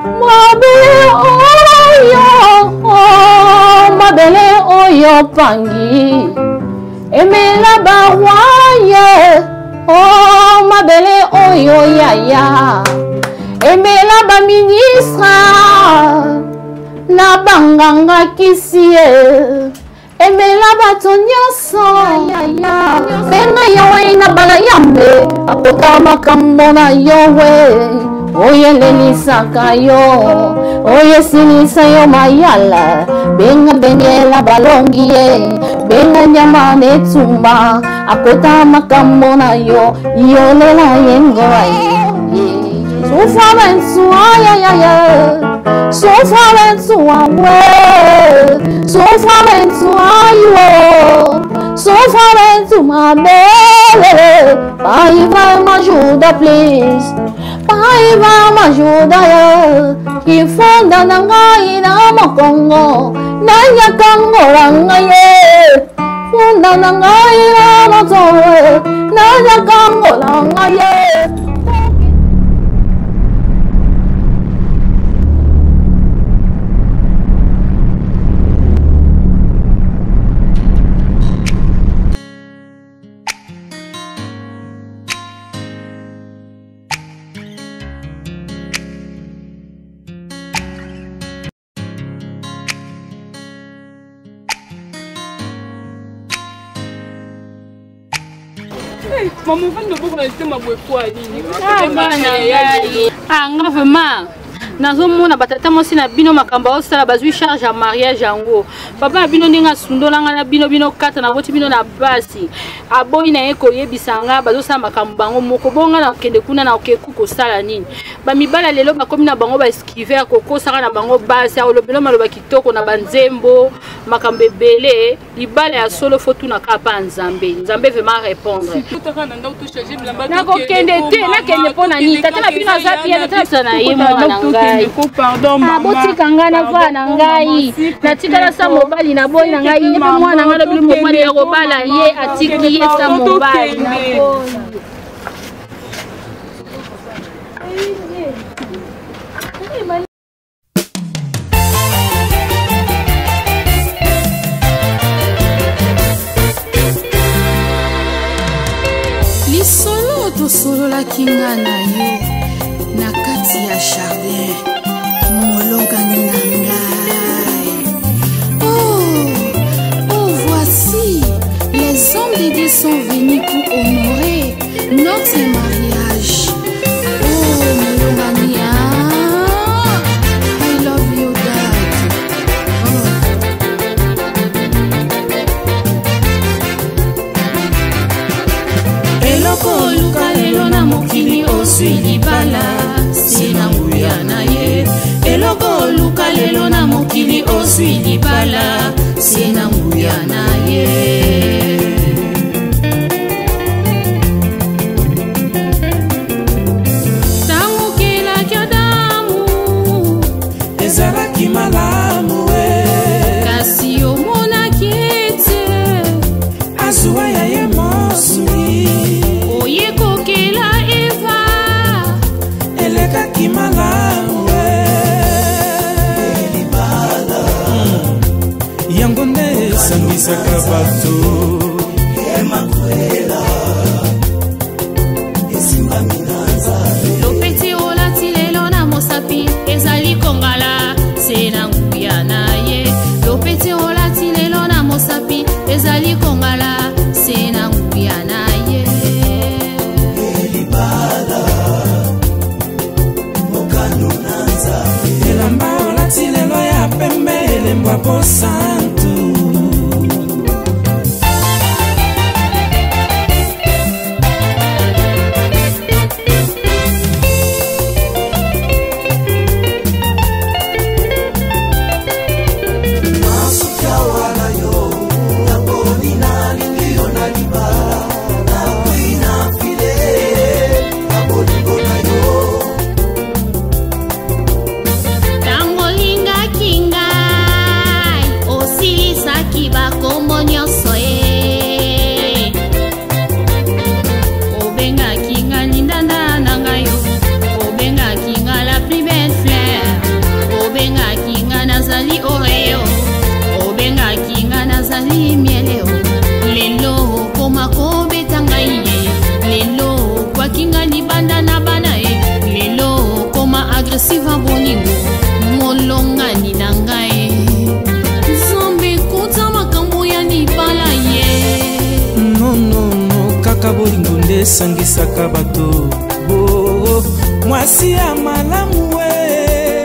Mabele oyo, oh, mabele oyo pangi emela barwaye, oh, mabele oyo yaya emela baministre na banganga kisi ye emela bato nyonso. Benga Yawe na bala yambe akota makambo na yowe oyo elelisaka yo, oyo esilisa yo mayala. Benga bengela balongi ye, benga nyama na etumba akota makambo na yo, yolela yengo aye. Souffre bentua ya ya ya, souffre bentua we, souffre bentua yo, souffre bentua bele. Pai vai me ajuda please, Pai vai me ajuda ya. Ifunda na ngai na mokongo, nanyakangola ngai ye. Funda na ngai na moto, nanyakangola ngai ye. Mama ofandi loboko na litema boye po nini? Ah, nga vraiment nazomona batata mwasi na bino makambo aosala, bazwi charge ya mariage yango. Papa na bino ndenge asundolanga na bino, bino kata naboti bino na pasi, aboyi na ye koyebisa nga, bazosala makambo bango moko. Bonga na kokende kuna na okeku kosala nini? Bamibala lelo bakomi na bango baeskive ya kokosaka na bango basi, akolobelo maloba kitoko na banzembo, makambo ebele. Libala ya solo fo tuna kaka pa Nzambe. Nzambe vraiment répondre. Nakokende te, nakende mpo na nini? Tata na bino aza bien, tata na ye mwana na ngai. Botika ngai na va na ngai, natikala sa mobali na boyi na ngai ye mpe mwana ngai lobili mobali ya kobala ye atiki ye sa mobali. Lisolo tosololaki nga na yo na kati ya jardin, molongani na ngai. Oh, oh, voici les hommes de Dieu sont venus pour honorer notre mariage. Oh, molongani, ah, I love you dad. Oh. Eloko oluka lelo na mokili ozwi libala se na nguya na ye. Eloko oluka lelo na mokili ozwi libala se na nguya na ye. Ntango okelaki Adamu ezalaki malamu e, kasi omonaki ete azuwa ya ye mosuni oye kokela Eva elekaki malamu e. Yango nde esangisaka bato. Lopeti olati lelo na mosapi ezali kongala se na nguya na ye. Lopeti olati lelo na mosapi ezali kongala se na nguya na ye. Elamba olati lelo ya pembe elembwa bosantu. Ntango olingaki ngai Siva bolingo molongani na ngai Nzambe kota makambo ya libala ye Nonono kaka bolingo nde esangisaka bato oh, mwasi ya malamu we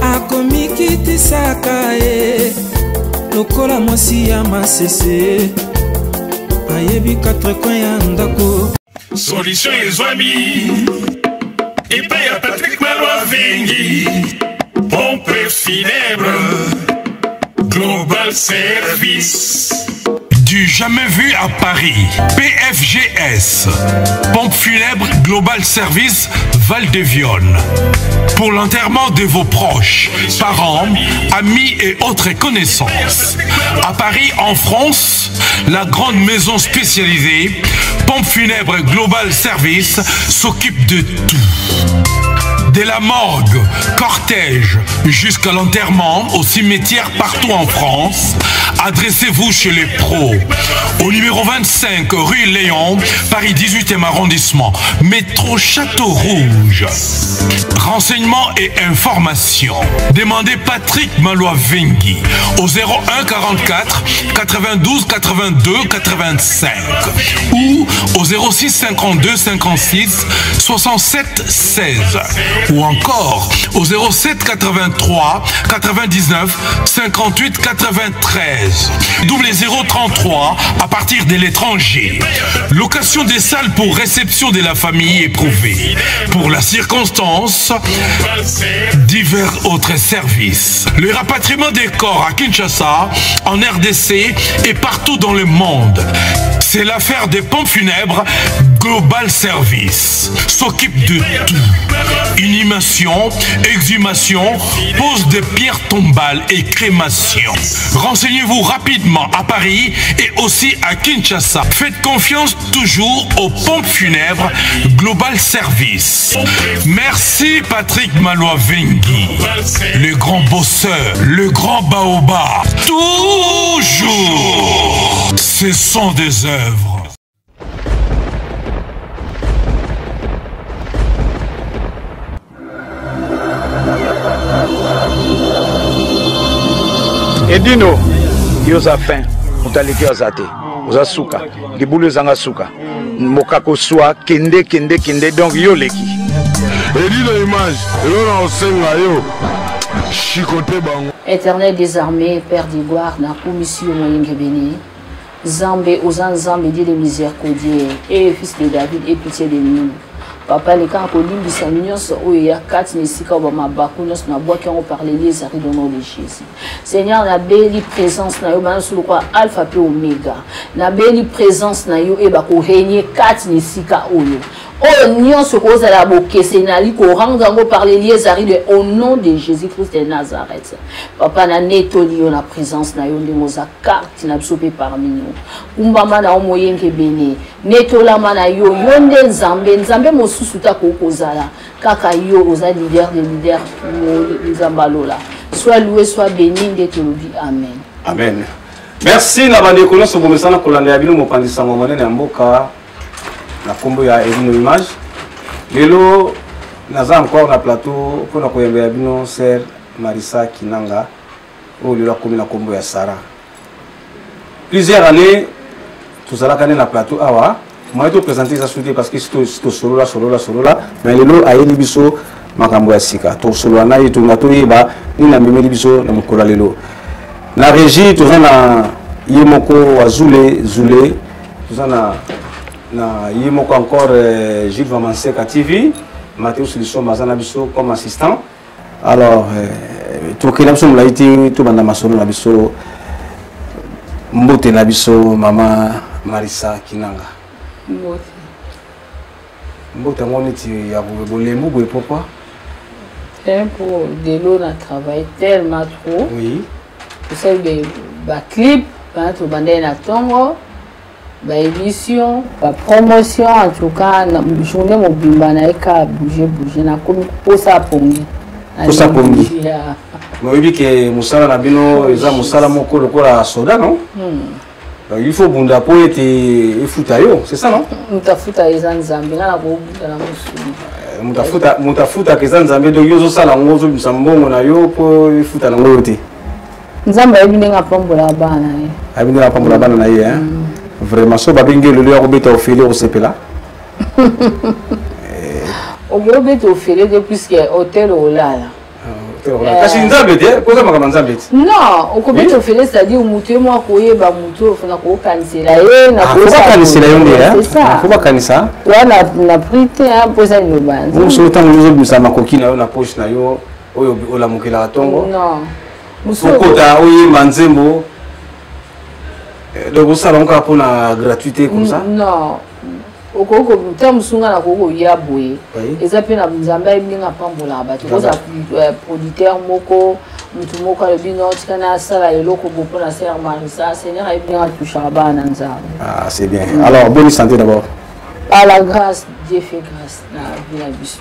akomikitisaka ye lokola mwasi ya masese ayebi 4 coin ya ndako. Solution ezwami epai ya Patrick Malwa Vengi, pompe funèbre Global Service. Du jamais vu à Paris, PFGS, Pompe funèbre Global Service Val de Vionne. Pour l'enterrement de vos proches, parents, amis et autres connaissances. À Paris, en France, la grande maison spécialisée, Pompe funèbre Global Service, s'occupe de tout. De la morgue, cortège, jusqu'à l'enterrement au cimetière partout en France, adressez-vous chez les pros. Au numéro 25, rue Léon, Paris 18e arrondissement, métro Château Rouge. Renseignements et informations. Demandez Patrick Malois-Vengui au 01 44 92 82 85 ou au 06 52 56 67 16 ou encore au 07 83 99 58 93 0033 à partir de l'étranger. Location des salles pour réception de la famille éprouvée. Pour la circonstance, divers autres services. Le rapatriement des corps à Kinshasa, en RDC et partout dans le monde. C'est l'affaire des pompes funèbres Global Service. S'occupe de tout. Inhumation, exhumation, pose de pierres tombales et crémation. Renseignez-vous rapidement à Paris et aussi à Kinshasa. Faites confiance toujours aux pompes funèbres Global Service. Merci Patrick Malois-Vengui, le grand bosseur, le grand baobab. Toujours, ce sont des œuvres. Edino, yo oza fin, moto aleki yo aza te, oza suka, libulu ezanga suka, mokako swa, kende kende kende, donc yo oleki. Edino image, eloko na kosenga yo, chicote bango. Éternel des armées, Père de gloire, nakumisi yo moyengebene. Nzambe oza Nzambe Dieu de miséricordieux et fils de David et pitié de nous. Papa leka kolimbisa nyonso oyo eya kati na esika oyo bamabaku nyonso nabwaki yango par les liens arrive au nom de Jésus. Seigneur, nabeli présence na yo bana solo kwa alpha pe omega. Nabeli présence na yo e bako régner kati na esika oyo. Oyo nyonso kozala bokeseni nali korendre yango par les liens arrive au nom de Jésus Christ de Nazareth. Papa na netoli yo na présence na yo ndenge oza kati na biso mpe parmi nous. Kumbama na yo moyengebene, netolama na yo, yo nde Nzambe, Nzambe mosusu te akoki kozala kaka yo, oza leader de leader, Nzambe alola. Sois loué, sois béni, nde tolobi amen. Amen. Merci na bandeko nyonso bomesana kolanda ya bino mopanzi sango monene ya mboka na nkombo ya Elino Image. Lelo naza encore na plateau mpo na koyembela bino sœur Marissa Kinanga oyo lelo akomi na nkombo ya Sarah. Plusieurs années tozalaka nde na plateau awa, moyen to présenter eza soute parce que si tosolola solola solola, mais lelo ayeli biso makambo ya sika, tosolola na ye tonga toyeba nini amemeli biso na mokolo ya lelo. Na régie toza na ye moko wa Zule Zule, toza na ye moko encore Gilles Vamanseka TV, Mathéus Lisomba aza na biso comme assistant. Alors tokenda biso molai te, tobanda masolo na biso. Mbote na biso mama Marissa Kinanga. Mbote. Mbote yango neti ya bolembu boye, pourquoi? Pour de l'eau, on a travaillé tellement trop. Oui. Tout ça, ba clip, ba tobanda na tongo, ba émission, ba promotion, en tout cas, na journée mobimba na eka bouger bouger na komi posa pongi. Posa pongi. Yeah. Moyebi ke mosala na bino eza mosala moko lokola soda, non? Donc, il faut bunda po ete efuta yo, c'est ça, non? Moto afuta eza Nzambe, nga na kobunda na mosuni. Moto afutaka eza Nzambe, donc yo ozosala yango, ozobimisa mbongo na yo mpo efuta nango yo te. Nzambe ayebi ndenge apambolaka bana na ye. Ayebi ndenge apambola bana na ye, hein? Vraiment, so babengi elelo ya kobeta ofele, okosepela? Okobeta ofele te, puisque hotel olala. Kasi Nzambe te, koza makambo ya Nzambe te. Non, okobeta ofele, c'est-à-dire motu ye moko akoyeba motu oyo fona kokanisela ye. Faut bakanisela yo nde, faut bakanisa. Toa na prix te mpo eza liloba ya Nzambe. So ntango ozobimisa makoki na yo na poche na yo oyo olamukelaka ntongo, non, okota oyemba nzembo, donc osala ngo kaka mpona gratuité comme ça? Non, okoki ta mosu nga nakoki koya boye, eza mpe na Nzambe ayebi ndenge apambolaka bato. Kozala producteur moko, motu moko alobi: "No, tika nasala eloko bo mpo na sœur Marisa." Seigneur ayebi ndenge atouchaka bana na Nzambe. Ah, c'est bien. Alors, bonne santé d'abord. Par la grâce, Dieu fait grâce na vie na biso,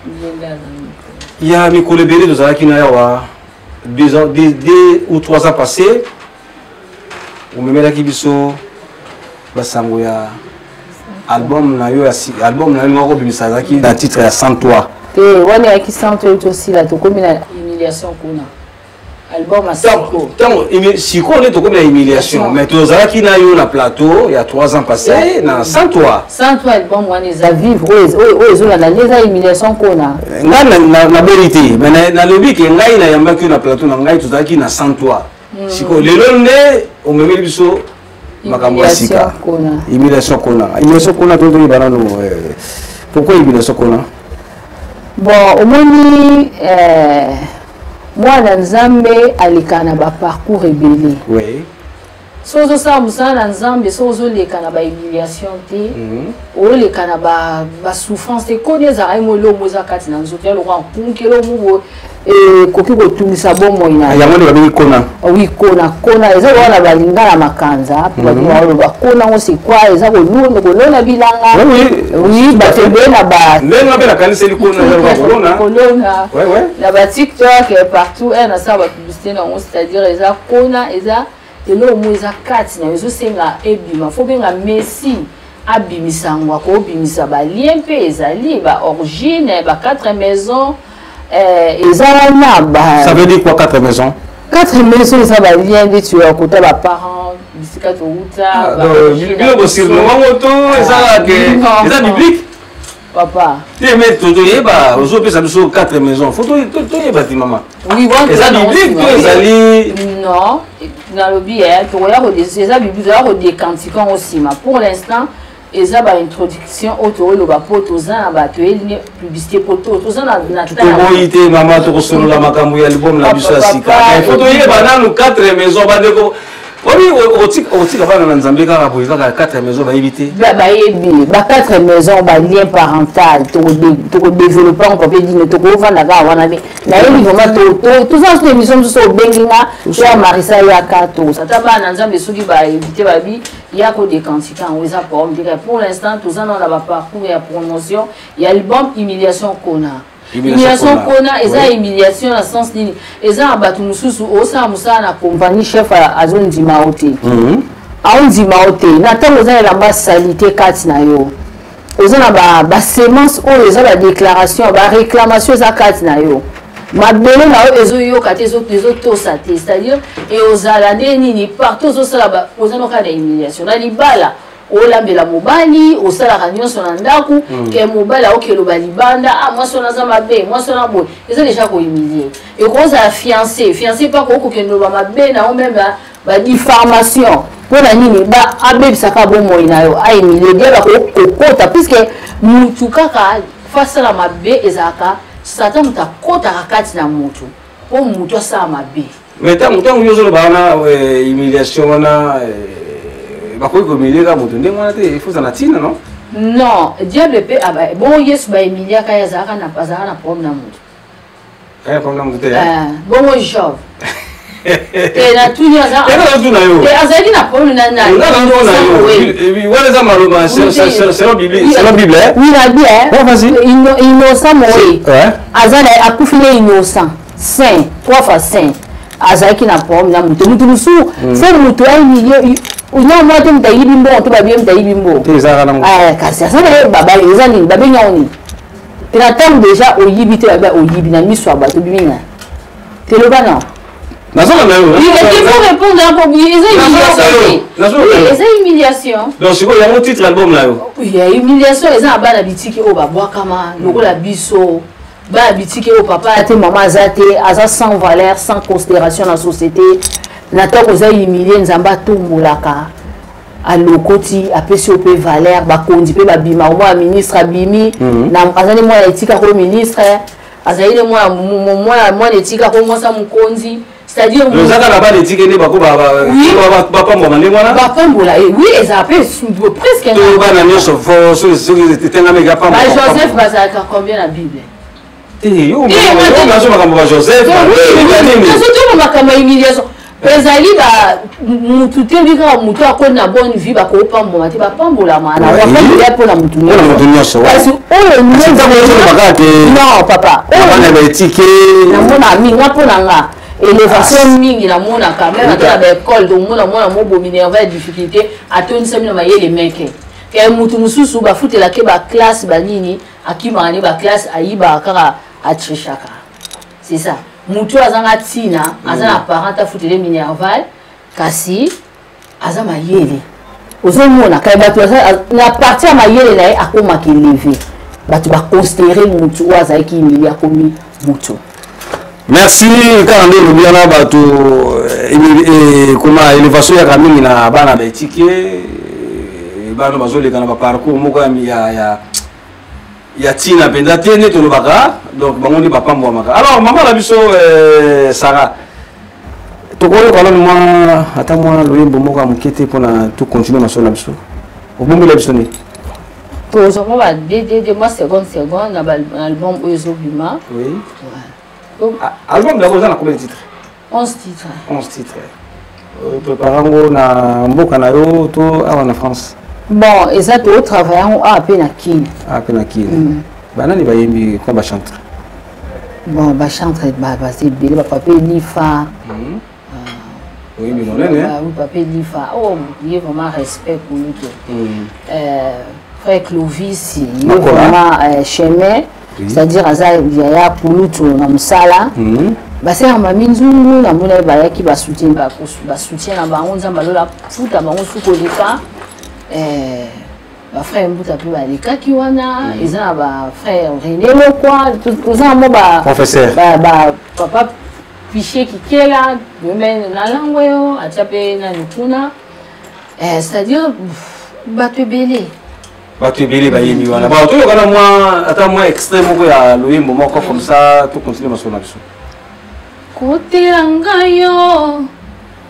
ndenge azali. Ya mikolo ebele tozalaki na yawa, 2 ans, 2 ou 3 ans passé, omemelaki biso basango ya album na yo, ya album na yo moko obimisa, azalaki na titre ya Sans toi. Te, wana eyaki Sans toi, tosila, tokomi na Humiliation kuna, album ya siko. Ntango sikoyo nde tokomi na Humiliation, mais tozalaki na yo na plateau ya 3 ans passé na Sans toi. Sans toi, album wana eza vivre, oyo ezolanda nde eza Humiliation kuna. Ngai nabeli te, mais nalobi ke ngai nayambaki yo na plateau na ngai, tozalaki na Sans toi. Sikoyo lelo nde omemeli biso makambo ya sika, Humiliation kuna. Humiliation kuna, toyeba nano pourquoi Humiliation kuna. Bon, omoni, mwana Nzambe aleka na baparcours ebele. So ozosala mosala na Nzambe, so ozoleka na bahumiliation te, oleka na basouffrance te. Koni ezalaka ye mo eloko eza kati na nzoto ya lokwa nkunki, eloko mo ekoki kotungisa bomoi na yango nde babengi kona. Oui, kona. Kona eza wana balinga na makanza mpo bato baloba kona ngo, c'est quoi? Eza kolona bilanga. Oui, bato ebele na ba Ndenge mpe nakaniseli kona eza kolona. Kolona na baTikTok partout, nasala bapublicité nango, c'est-à-dire eza kona, eza eloko moko eza kati na yo, ezosenga ebima, faut benga Messi abimisa yango. Akobimisa balien mpe ezali baorigine, ba quatre maison eza wana ba Ça veut dire quoi, quatre maisons? Quatre maisons eza balien ndeti ya kota baparent, bisika touta. Bino bosirnomango to ezalaka eza biblique? Papa. Te, mais toyeba, ozopesa biso quatre maisons, faut toyeba ti mama. Eza biblique to ezali? Non, nalobi tokoya, eza biblique, toya kodécantiquer yango nsima. Pour l'instant eza baintroduction oyo tooloba mpo toza na bato elingi publicité, po toza na Toboyi te mama, tokosolola makambo ya album na biso ya sika. Faut toyeba nanu quatre maison. Bandeko obi okotika bana na Nzambe kaka boye, kaka quatre maison bayebi te. Bayebi ba quatre maison, balien parental, tokodéveloppe yango mpe dino, tokovanda kaka wana te. Nayebi vraiment, toza so émission mosusu obengi nga to ya Marisa, yaka tosata bana na Nzambe. Soki bainvité babi ya kodécantiquer yango, eza problème te. Pour l'instant toza nano na baparcours ya promotion ya album Humiliation Kona. Humiliation kona eza humiliation na sens nini? Eza na bato mosusu osala mosala na compagnie, chef azondima yo te, aondima yo te na ntango oza elamba saleté kati na yo, oza na basemence oyo eza badéclaration, baréclamation eza kati na yo, mabele na yo ezoyoka te, ezotosa te. C'est-à-dire eozala nde nini? Partout ozosala, oza noka na humiliation. Na libala, olambela mobali, osalaka nyonso na ndako, ke mobali aokeloba libanda: "Ah, mwasi wana aza mabe, mwasi wana boye." Eza déjà kohumilie. Ekozala fiancé, fiancé mpa kokokende loba mabe na yo, même badifamation. Mpona nini? Abebisaka bomoi na yo, ahumilie dia bakokota, puisque mutu kaka fasala mabe ezalaka Satan moto akotaka kati na mutu mpo mutu asala mabe. Mais ntango yo ozoloba wana humiliation wana, bakoki kohumilie kaka moto ndenge wana te, il faut na ntina, non? Non, diable mpe bongo Yesu bahumiliaka ye, azalaka na problème na moto? Problème na moto te. Bongo Job te, natuni, azalaki na problème na nani? Wana eza maloba selon Bible. Oui, na bien innocent moye aza, akufi ne innocent, saint, trois fois saint, azalaki na problème na moto? Moto mosusu fo moto ahumilie non mwa te, moto ayibi mbongo to babie moto ayibi mbongo, kasi aza na ye, eza nini? Babengi yango nini? Te na ntango déjà oyibi te, babe oyibi na miso ya bato, obimi na te, loba na Nazolanda yo. Il faut répondre eza humiliation te, eza humiliation. Donc sikoyo yango titre album na yo? Ya humiliation eza na bana bitiki oyo babwakama lokola biso, bana bitiki oyo papa te, mama aza te, aza sans valeur, sans considération na société. Na ntango oza humilie, Nzambe atombolaka, alokoti, apesi yo mpe valeur. Bakonzi mpe babima, omwa ministre abimi, azali mwana etika ko ministre, azali ne mwana etika ko mwasa mokonzi, c'est-à-dire Ozaka na bana etike nde bako bapambolama ndenge wana? Bapambola, oui, ezala mpe presque. To bana nyonso fo soki etengami ekapambola? Bajoseph bazalaka combien na Bible? Te, yo nazo makambo ba Joseph. Nazotoma makambo ya humiliation. Ezali mutu te, obi kaka mutu akoli na bonne vie bakopambolama te, bapambolama na bapambola mpona mutu nyonso. Kasi oyo, non papa, oyo namona mingi nga, mpo na nga élévation mingi namonaka même ata na baécole, tomona mwana mobomi nerve ya difficulté, atondisami na mayele meke ke mutu mosusu bafutelake baclasse banini, akimaka ne baclasse, ayibaka kaka, atrichaka, c'est ça. Motu oyo azanga ntina, aza na parent afutele minerval, kasi aza mayele, ozomona kai bato na parti ya mayele na ye akomaka élevé, bato baconsidere motu oyo azalaki humilie akomi motu. Merci. Kaka nde olobi wana, bato koma élévation yaka mingi na bana baetike, bana bazoleka na baparcours moko ya ntina mpenza te nde tolobaka, donc bango nde bapambwamaka. Alors mama na biso Sara, tokoyoka nanu mwa ata mwa loyembo moko ya moke te mpona tocontinue masolo na biso? Obombela biso nini? Tozwa mwa ba dd mwa seconde seconde na baalbum oyo ezobima. Oui, album yango oza na combien de titres? 11 titres. 11 titres. Prépare yango na mboka na yo to awa na France? Bon, eza totravaille yango awa mpe na Kine. Awa mpe na Kine. Banani bayembi kwa bachantre? Bon, bachantre baza ebele, bapapa Elifa. Oyembi monene. Oui, papa Elifa, oh, ye vraiment respect kulutu. Frère Clovis, ye vraiment chemin, c'est-à-dire aza yaya kulutu na mosala. Baselaka mami nzungu, namoni ye bayaki basoutien, basoutien na bango, Nzambe alola futa bango su koleka. Bafrère Mbuta mpe balekaki wana, eza na bafrère René Lokwa, toza na mo papa Piche Kikela na lango oyo atia mpe nani kuna, c'est-à-dire bato ebele. Bato ebele bayembi wana. Bon, toyoka na mwa ata mwa extrait moko ya loyembo moko, comme ça tocontinue masolo na biso. Kotela ngai yo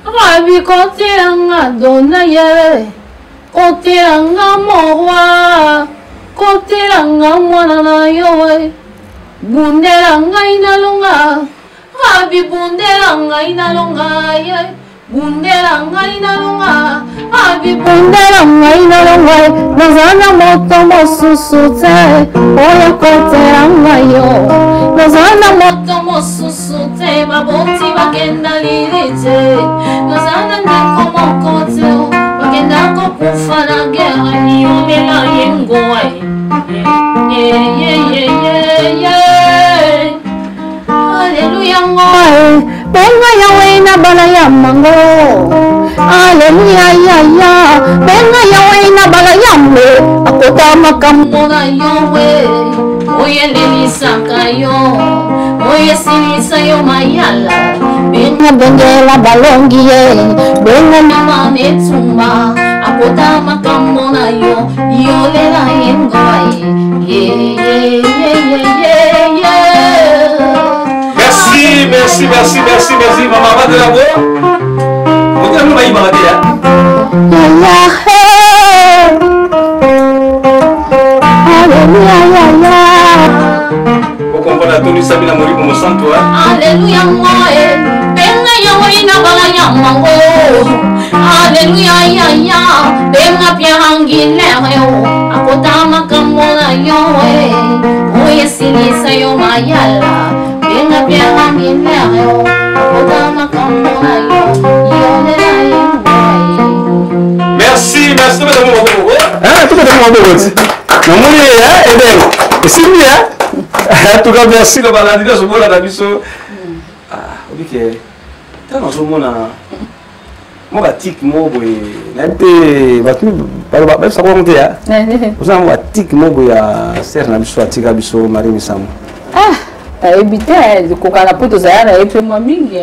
rabi, kotela nga dona ye, kotela nga moroi, kotela nga mwana na yo e, bundela ngai nalonga rabi, bundela ngai nalonga ye, bundela ngai nalonga rabi, bundela ngai nalonga ye. Naza na moto mosusu te oyo kotela ngai yo, naza na moto mosusu te, baboti bakenda lili te, naza na ndeko moko te, bakenda kokufa na guerre, yolela ye ngoe. Aleluya ngoe, benga Yawe na bala ya mango, aleluya yaya, benga Yawe na bala ya mbe, akota makambo na yowe oyo elelisaka yo, oyo esilisa yo mayala, benga bengela balongi ye, benga nyama netumba, akota makambo na yo, yolela ye ngoe ye ye ye ye ye. Merci, merci, merci, merci, merci. Maman, va de la voix. Regarde, nous, va y Yaya, hey. Aleluya, yaya. Okomprendre atonisami na Molimo Mosantu. Aleluya ngoe, benga Yawe na bala ya mango, aleluya yaya, benga Pierre Angilere o, akota makambo na yo e, oyo esilisa yo mayala, benga Pierre Angilere o, akota makambo na yo, yolela ye ngoe. Merci, merci. Tobeta mwa maboko. Tobeta mwa maboko ti. Namoni ebele. Esimbi. En tout cas, merci na balandi nyonso bolanda biso. Ah, obike ntango nazomona mwa batike moko boye, nayebi te bato bayebisaka bango te, ya oza na mwa batike moko boye ya sere na biso atika biso Marie Misamu. Ah, nayebi te, kokana mpo tozala na ye mpe mwa mingi.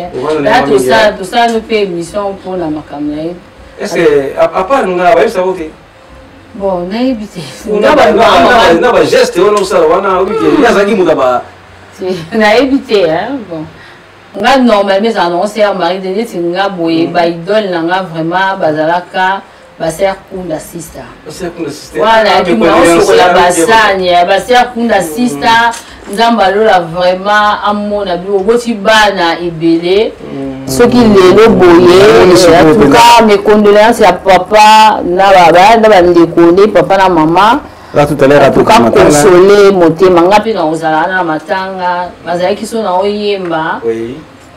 Tosala mpe émission mpona makambo na ye. Est ce que à part nga bayebisaka te? Bon, nayebi te. Na bageste wana osala wana, obike ye azalaki moto ba Nayebi te. Bon, nga normalement ezala nango sœur Marie de neti nga boye, baidole na nga vraiment bazalaka basœur Kunda Sister. Wana yaki naosokola basani ya basœur Kunda Sister. Nzambe alola vraiment amona bino, oboti bana ebele. Soki lelo boye, en tout cas mes condoléances ya papa na bandeko nde papa na mama. Là, tout à l'heure, en tout cas console motema nga mpe na kozala na matanga, bazalaki so na oyemba,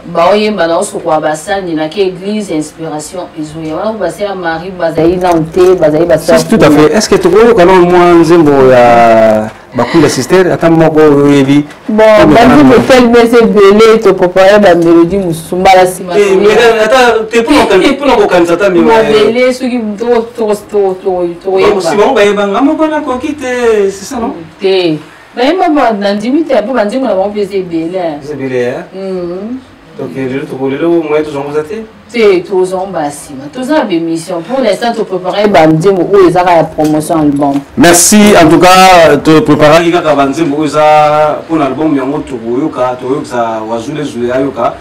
baoyemba na osokola basani nake église, inspiration ezoya wana. Basœur Marie bazali nanu te, bazali. Basœur, tout à fait. Est ce que tokoyoka nano mwa nzembo ya Bakunda Sister, ata moko oyo oyebi? Bon, banzembo telema eza ebele, toprépare bamélodie mosusu mbala nsima. Mpona kokanisa ata mabele soki tokoyeba. Bango bayebanga moko nakoki te, c'est ça, non? Te, bayemba nandimi te, mpo banzembo na bango mpe eza ebele. Eza ebele. Donc lelo tokolelo moyen tozongoza te? Te, tozomba nsima, toza na bémission. Pour l'instant toprépare banzembo oyo ezaka ya promotion album. Merci. En tout cas topréparaki kaka banzembo oyo eza mpona album yango, tokoyoka, tokoyokisa wazule zule ayoka.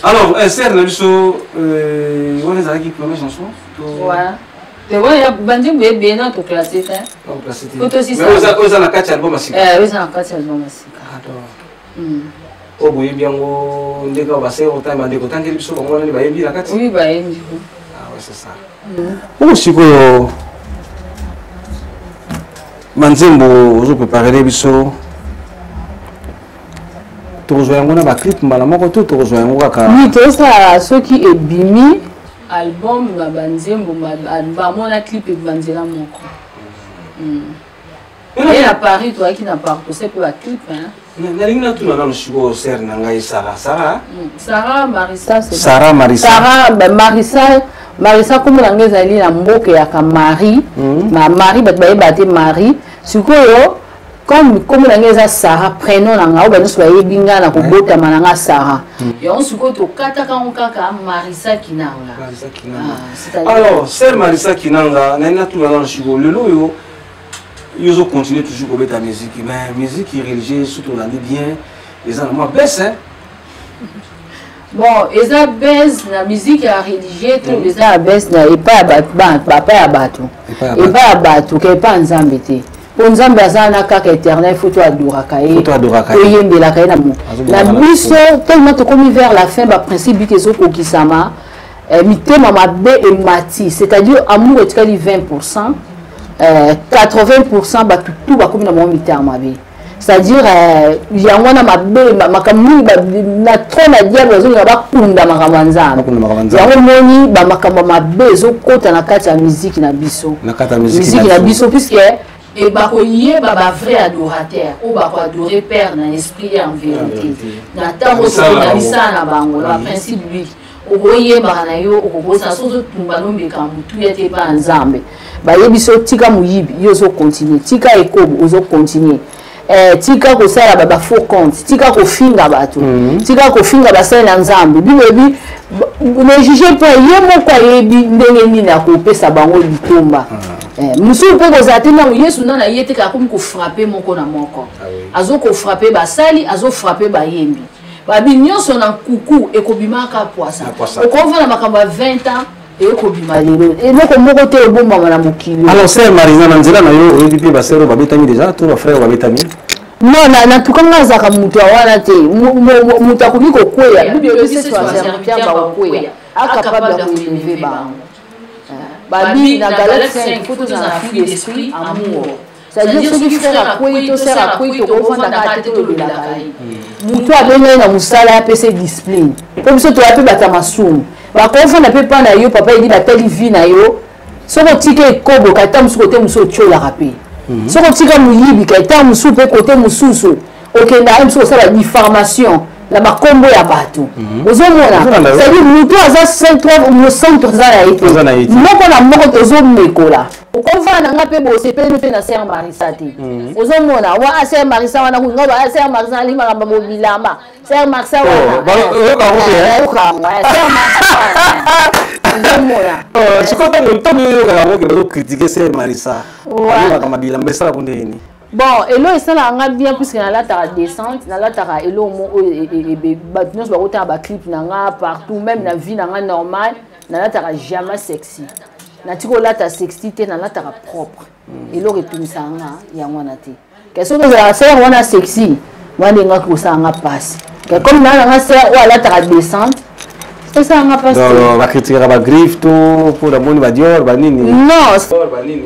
Alors, sœur na biso, wana ezalaki première chanson? Banzembo ebele na toclasse te. Oyo eza na kati ya album ya sika? Oyo eza na kati ya album ya sika. Oyo boyebi yango ndenge oyo basœur otanga, bandeko otangeli biso bango wana nde bayebi na kati? Oui, bayebi. Ah ouais, c'est ça. Oyo sikoyo banzembo ozopreparele biso, tokozwa yango na baclip mbala moko to tokozwa yango kaka? Oui, tozosala soki ebimi album na banzembo bamona clip ebima nzela moko. Ye na Paris, toyaki na parcose mpe baclip. Nalingi natuna nano sikoyo sœur na ngai Sara, Sara. Sara Marisa. Sara Marisa. Sara Marisa. Marisa, kombo na ngai ezali na mboka eyaka Marie. Ma Marie, bato bayeba te Marie. Sikoyo comme kombo na ngai eza Sara, prénom na ngai oyo banyonso bayebi ngai na kobotama na ngai Sara, yango sikoyo tokataka yango kaka Marisa Kinanga. Alors sœur Marisa Kinanga, nalingi natuna nano sikoyo, lelo oyo yo ozocontinue toujours kobeta musique, mais musique religieuse, surtout olandi bien, eza na mwa baisse. Bon, eza baisse na musique ya religieux to eza ya baisse na epai ya bato, bapa ya bato, epai ya bato ke epai ya Nzambe te, mpo Nzambe aza na kaka éternel, faut toadoraka ye, toyembelaka ye. Na biso tellement tokomi vers la fin, baprincipe biki ezokokisama, mitema mabe emati, c'est-à-dire amour etikali 20, 80 bato tu bakomi na bango mitema mabe, c'est-à-dire yango wana mabe makambo mingi na trône ya diable bazolinga bakunda makambo ya Nzambe. Yango moni bamakambo mabe ezokota na kati ya miziki na biso, miziki na biso, puisque e bakoyeba bavrai adorateur oyo bakoadore père na esprit et en vérité na ntango tokona misala na bango na baprincipe biblique. Okoyebaka na yo, okokosana soki ozotumba nombeka motuya te epa ya Nzambe. Bayebi so tika moyibi, yo ozocontinue, tika ekobo, ozocontinue, tika kosala ba faux compte, tika kofinga bato, tika kofinga basali na Nzambe. Bino yebi ne juge mpo ye moko ayebi ndenge nini akopesa bango litomba. Mosusu mpe kozala te ntango Yesu nana ye te, akomi kofrappe moko na moko, azokofrappe basali, azofrappe bayembi, babi nyonso na nkuku ekobimaka pwasa. Okovanda makambo ya 20 ans ekobima lelo, eloko moko te ebombama na mokili. Alors sœur Marina, na nzela na yo, oyebi mpe basœur oyo babetami déjà to bafrère oyo babetami? Non, na tuka nga azalaka moto ya wana te. Moto akoki kokweya, bible ebi serviteur bakokweya, acapable ya koeleve bango. Babi na Galate 5, faut tozala na fruit d'esprit amour, c'est-à-dire soki frère akwei to sœur akwei, tokovandaka te, tolobelaka ye. Moto abengai na mosala, apesa discipline, mpo biso toya mpe bato ya masumu. Bakovanda mpe mpa na yo, papa edi batali vie na yo. Soki otika ekobo, ka ta mosusu kote mosusu otiolaka mpe. Soki otika moyibi, ka ta mosusu mpe kote mosusu. Okendaka biso kosala diffamation na bakombo ya bato. Ozomona, c'est-à-dire moto aza mosantu aza na ye te, moko na moko tozomekola. Okovanda na nga mpe bosepeli mpe na ser Marisa te. Ozomona wa ser Marisa wana, nga ba ser Marisa alingi makambo mobilamba, ser Marisa wana. Ser Marisa ozomona. Sikoyo ntango oyokaka yango ke bazocritiquer ser Marisa alingaka mabilamba, esalaka ndenge nini? Bon, elo esalaka nga bien puisque nalataka décente, nalataka elo mo oyo bato nyonso bakotala baclip na nga partout, même na vie na nga normale nalataka jamais sexy, natiki olata sexy te, nalataka propre. Eloko etungisaka nga yango wana te. Ke soki ozalaka sere wana sexy wana, nde ngaki kosala nga mpasi. Ke comme naa nanga sere oyo alataka décente, esala nga mpasi te. Bacritiquaka bagriffe to mpo namoni badior banini? Non,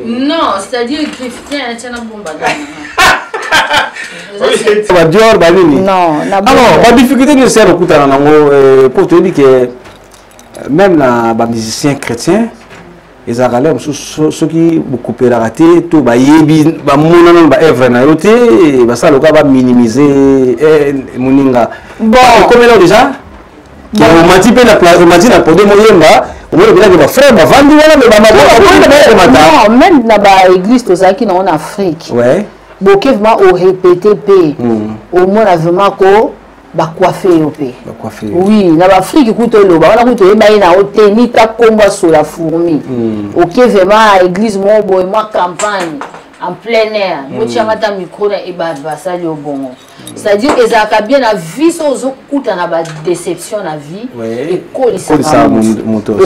non, c'est-à-dire griffe te, tiana bomba. Badior banini? Non. Alors, badifficulté nini sere okutana nango? Mpo toyebi ke même na bamusicien chrétien ezalaka lere mosusu, soki bokopelaka te to bayebi bamona nano baœuvre na yo te, basala lokola baminimize moninga. Ekomela déjà omati mpe omati na podium, oyemba, omoni mpenza ke bafrère bavandi wana, me bamakomata. Non, même na baéglise tozalaki nango na Afrique, boke vraiment orépété mpe omona vraiment ko bacoiffe yo mpe. Oui, na baafrike kuta oloba wana kuta oyeba ye na yo te, nita kombo asola fourmi. Oke vraiment église moko boye, mwa campagne en plein air, botianga ata micro na eba, basali yo bongo. C'est-à-dire ezalaka bien na vie, so ozokuta na badéception na vie, ekolisaka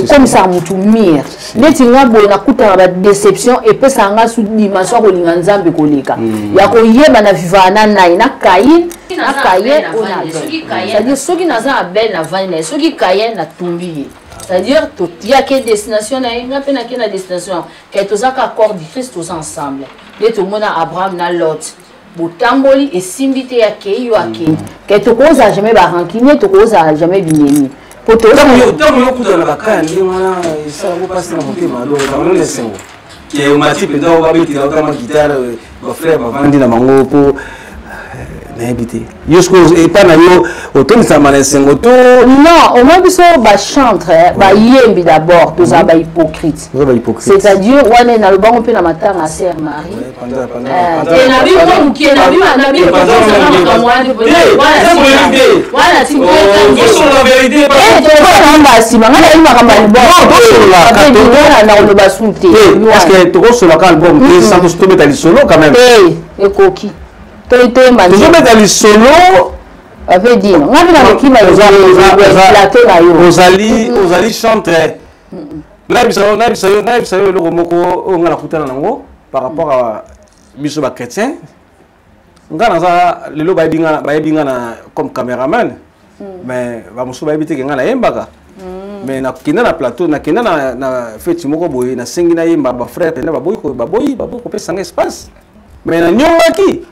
ekomisaka motu mire. Neti nga boye nakuta na badéception, epesaka nga su dimension ya kolinga Nzambe koleka, ya koyeba na vivaka na nai na Kain, na Kayen oyo na Abel. C'est-à-dire soki naza na Abel, navandi na ye, soki Kayen, natumbi ye. C'est-à-dire toyaki destination na ye, nga mpe nake na destination ke toza ka corps du Christ, toza ensemble. Nde tomona Abraham na Lot, botamboli esimbi te, akei, yo akei. Ke tokozala jamais barancunier, tokozala jamais binemi. Po ntango yokutana na bakaya ndenge wana, esalako mpasi na motema, donc esengo ke omati mpenza, babetela otama guitare, bafrère bavandi na bango, mpo nayebi te, yo sikoyo epa na yo otondisama na esengo to? Non, omoi biso bachantre, bayembi, d'abord tozala bahypocrite. C'est-à-dire wana nalobango mpe na matanga ya sœur Marie te, nabi mwa mokie, nabi wana tokosamba nsima, ngai nayebi makambo ya libona, na koloba su te. Est-ce tokosolaka album te sans tobeta lisolo quand même? Te, ekoki, toyemba. Tozobeta lisolo. Ave dire ngai mpe nakokima plateau na yo. Ozali chantre, nayebisa yo eloko moko oyo ngai nakutana nango par rapport à biso bachrétien. Ngai naza lelo, bayebi nga na comme caméraman, mais bamosusu bayebi te ke ngai nayembaka. Mais nakenda na plateau, nakenda na feti moko boye, nasengi nayemba, bafrère pena baboyi, baboyi kopesa nga espace. Mais nanyongaki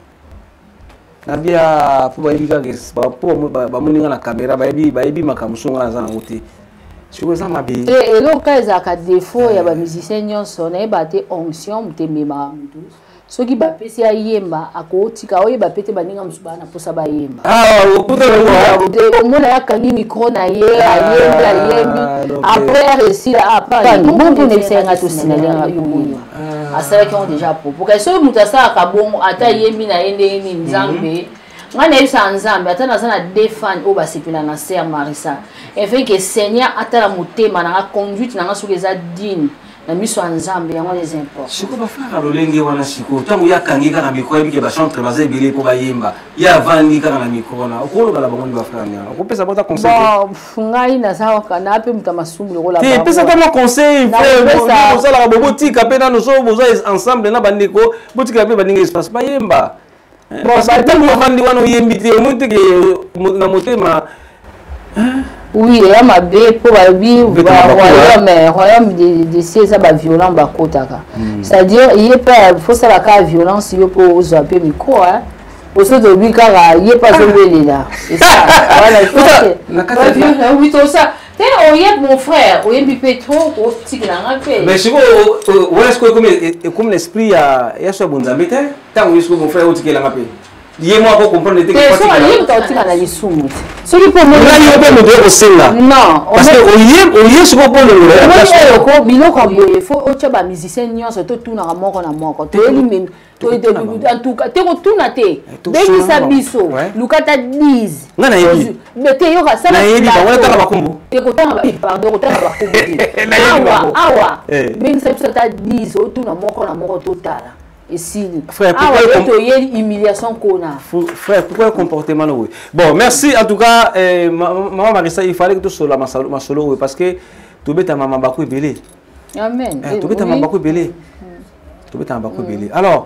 nabia mpo bayebi kaka, mpo bamoni nga na caméra, bayebi makambo so nga naza nango te. Sikoyo eza mabe. Eloko kaka ezalaka défaut ya bamusicien nyonso, nayeba te, onction moto ememaka motu. Soki bapesi ayemba, akotika oyeba pe te, baninga mosusu baa na mposa bayemba. Omona akangi micro na ye, ayembi, ayembi, après heure esila, bon mpo nayebisa ye nga tosinalanga yo oyemba, asalaki yango déjà propos. Kasi soki moto asalaka bongo, ata ayembi na ye ndenge nini, Nzambe, ngai nayebisaka Nzambe, ata naza na deux fan oyo basepela na sœur Marisa, afin que Seigneur atala motema na nga, conduite na nga, soki eza digne na miso ya Nzambe, yango wana eza important. Sikoyo bafrère lolenge wana, sikoyo ntango ye akangi kaka micro, ayebi ke bachantre baza ebele mpo bayemba, ye avandi kaka na micro wana, okoloba na bango ni bafrère ndenge wana, okopesa bota conseil? Bon, ngai naza na mpe moto ya masumu lokola. Te, pesa ata mwa conseil, frère. Osalaka bo, botika mpe nano, so boza ensemble na bandeko, botikela mpe baninga espace bayemba. Ntango ovandi wana, oyembi te, omoni te ke na motema? Oui, eya mabe mpo balobi royaume de cieux eza baviolent bakotaka. C'est-à-dire ye mpe fosala kaka violence yo mpo ozwa mpe micro oso tolobi kaka ye mpe azowelela tosa te. Oyebi, mon frère, oyebi mpe trop kotikela nga mpe. Mais sikoyo wana, sikoyo ekomi na esprit ya so ya bonzambe te. Ntango ye sikoyo, mon frère, otikelanga mpe. Ye moko ako comprendre te. Te, soki ye moto akotika na lisumu te. Soki mpo ngai yo mpe moto oye kosenga. Non. Parce que oye oye sikoyo mpo longola ya place. Oyo ko biloko ya boye faut otya ba musiciens nyonso totunaka moko na moko. Toyebi meme en tout cas te kotuna te eh, bengisa biso luka ata 10 nga nayebi te yoka sala nayebi bango natanga bakombo te kotanga pardon kotanga bakombo te awa awa eh. bengisa biso ata 10 otuna moko na moko totala esili awa ye toyeli humiliation kona frère pourquoi comportement no bon merci en tout cas eh, maman Marissa il fallait que tosolola masolo oyo parce que tobetama mabaku ebele amen eh, tobetama mabaku ebele tobetama mabaku ebele alors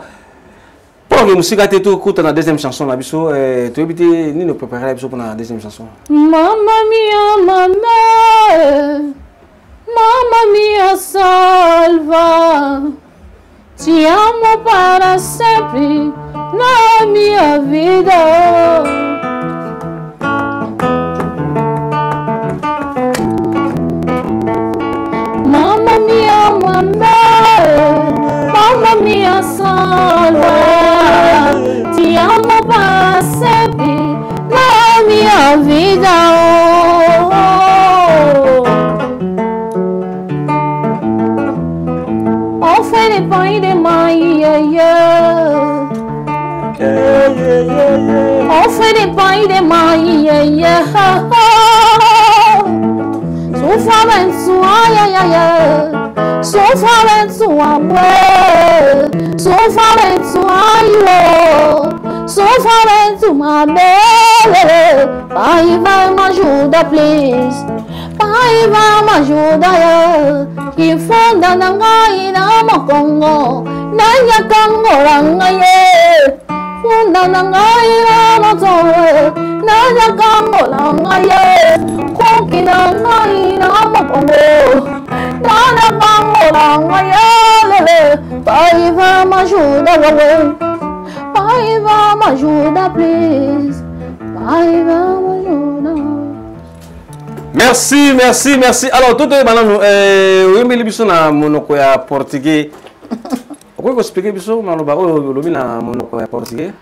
mpo ke mosika te tokuta na deuxième chanson na biso eh, toyebi te nini oprépare biso mpona deuxième chanson mama mia mama mama mia salva Te amo para sempre na minha vida. Mamma mia, mamma, mamma mia salva. Te amo para sempre na minha vida. Pai, vai me ajuda, please. Pai, vai me ajuda, yeah. Kifunda na ngai na mokongo nayakangola ngai ye funda na ngai na motowe nayakangola ngai ye koki na ngai na mokongo nayakangola ngai ye lele pai va m'ajuda wawe pai va m'ajuda please pai va m'ajuda. Merci, merci, merci. Alors, tout est maintenant, euh, oyembeli biso na monoko ya portugais. Okoki koexplike biso maloba oyo olobi na monoko ya portugais?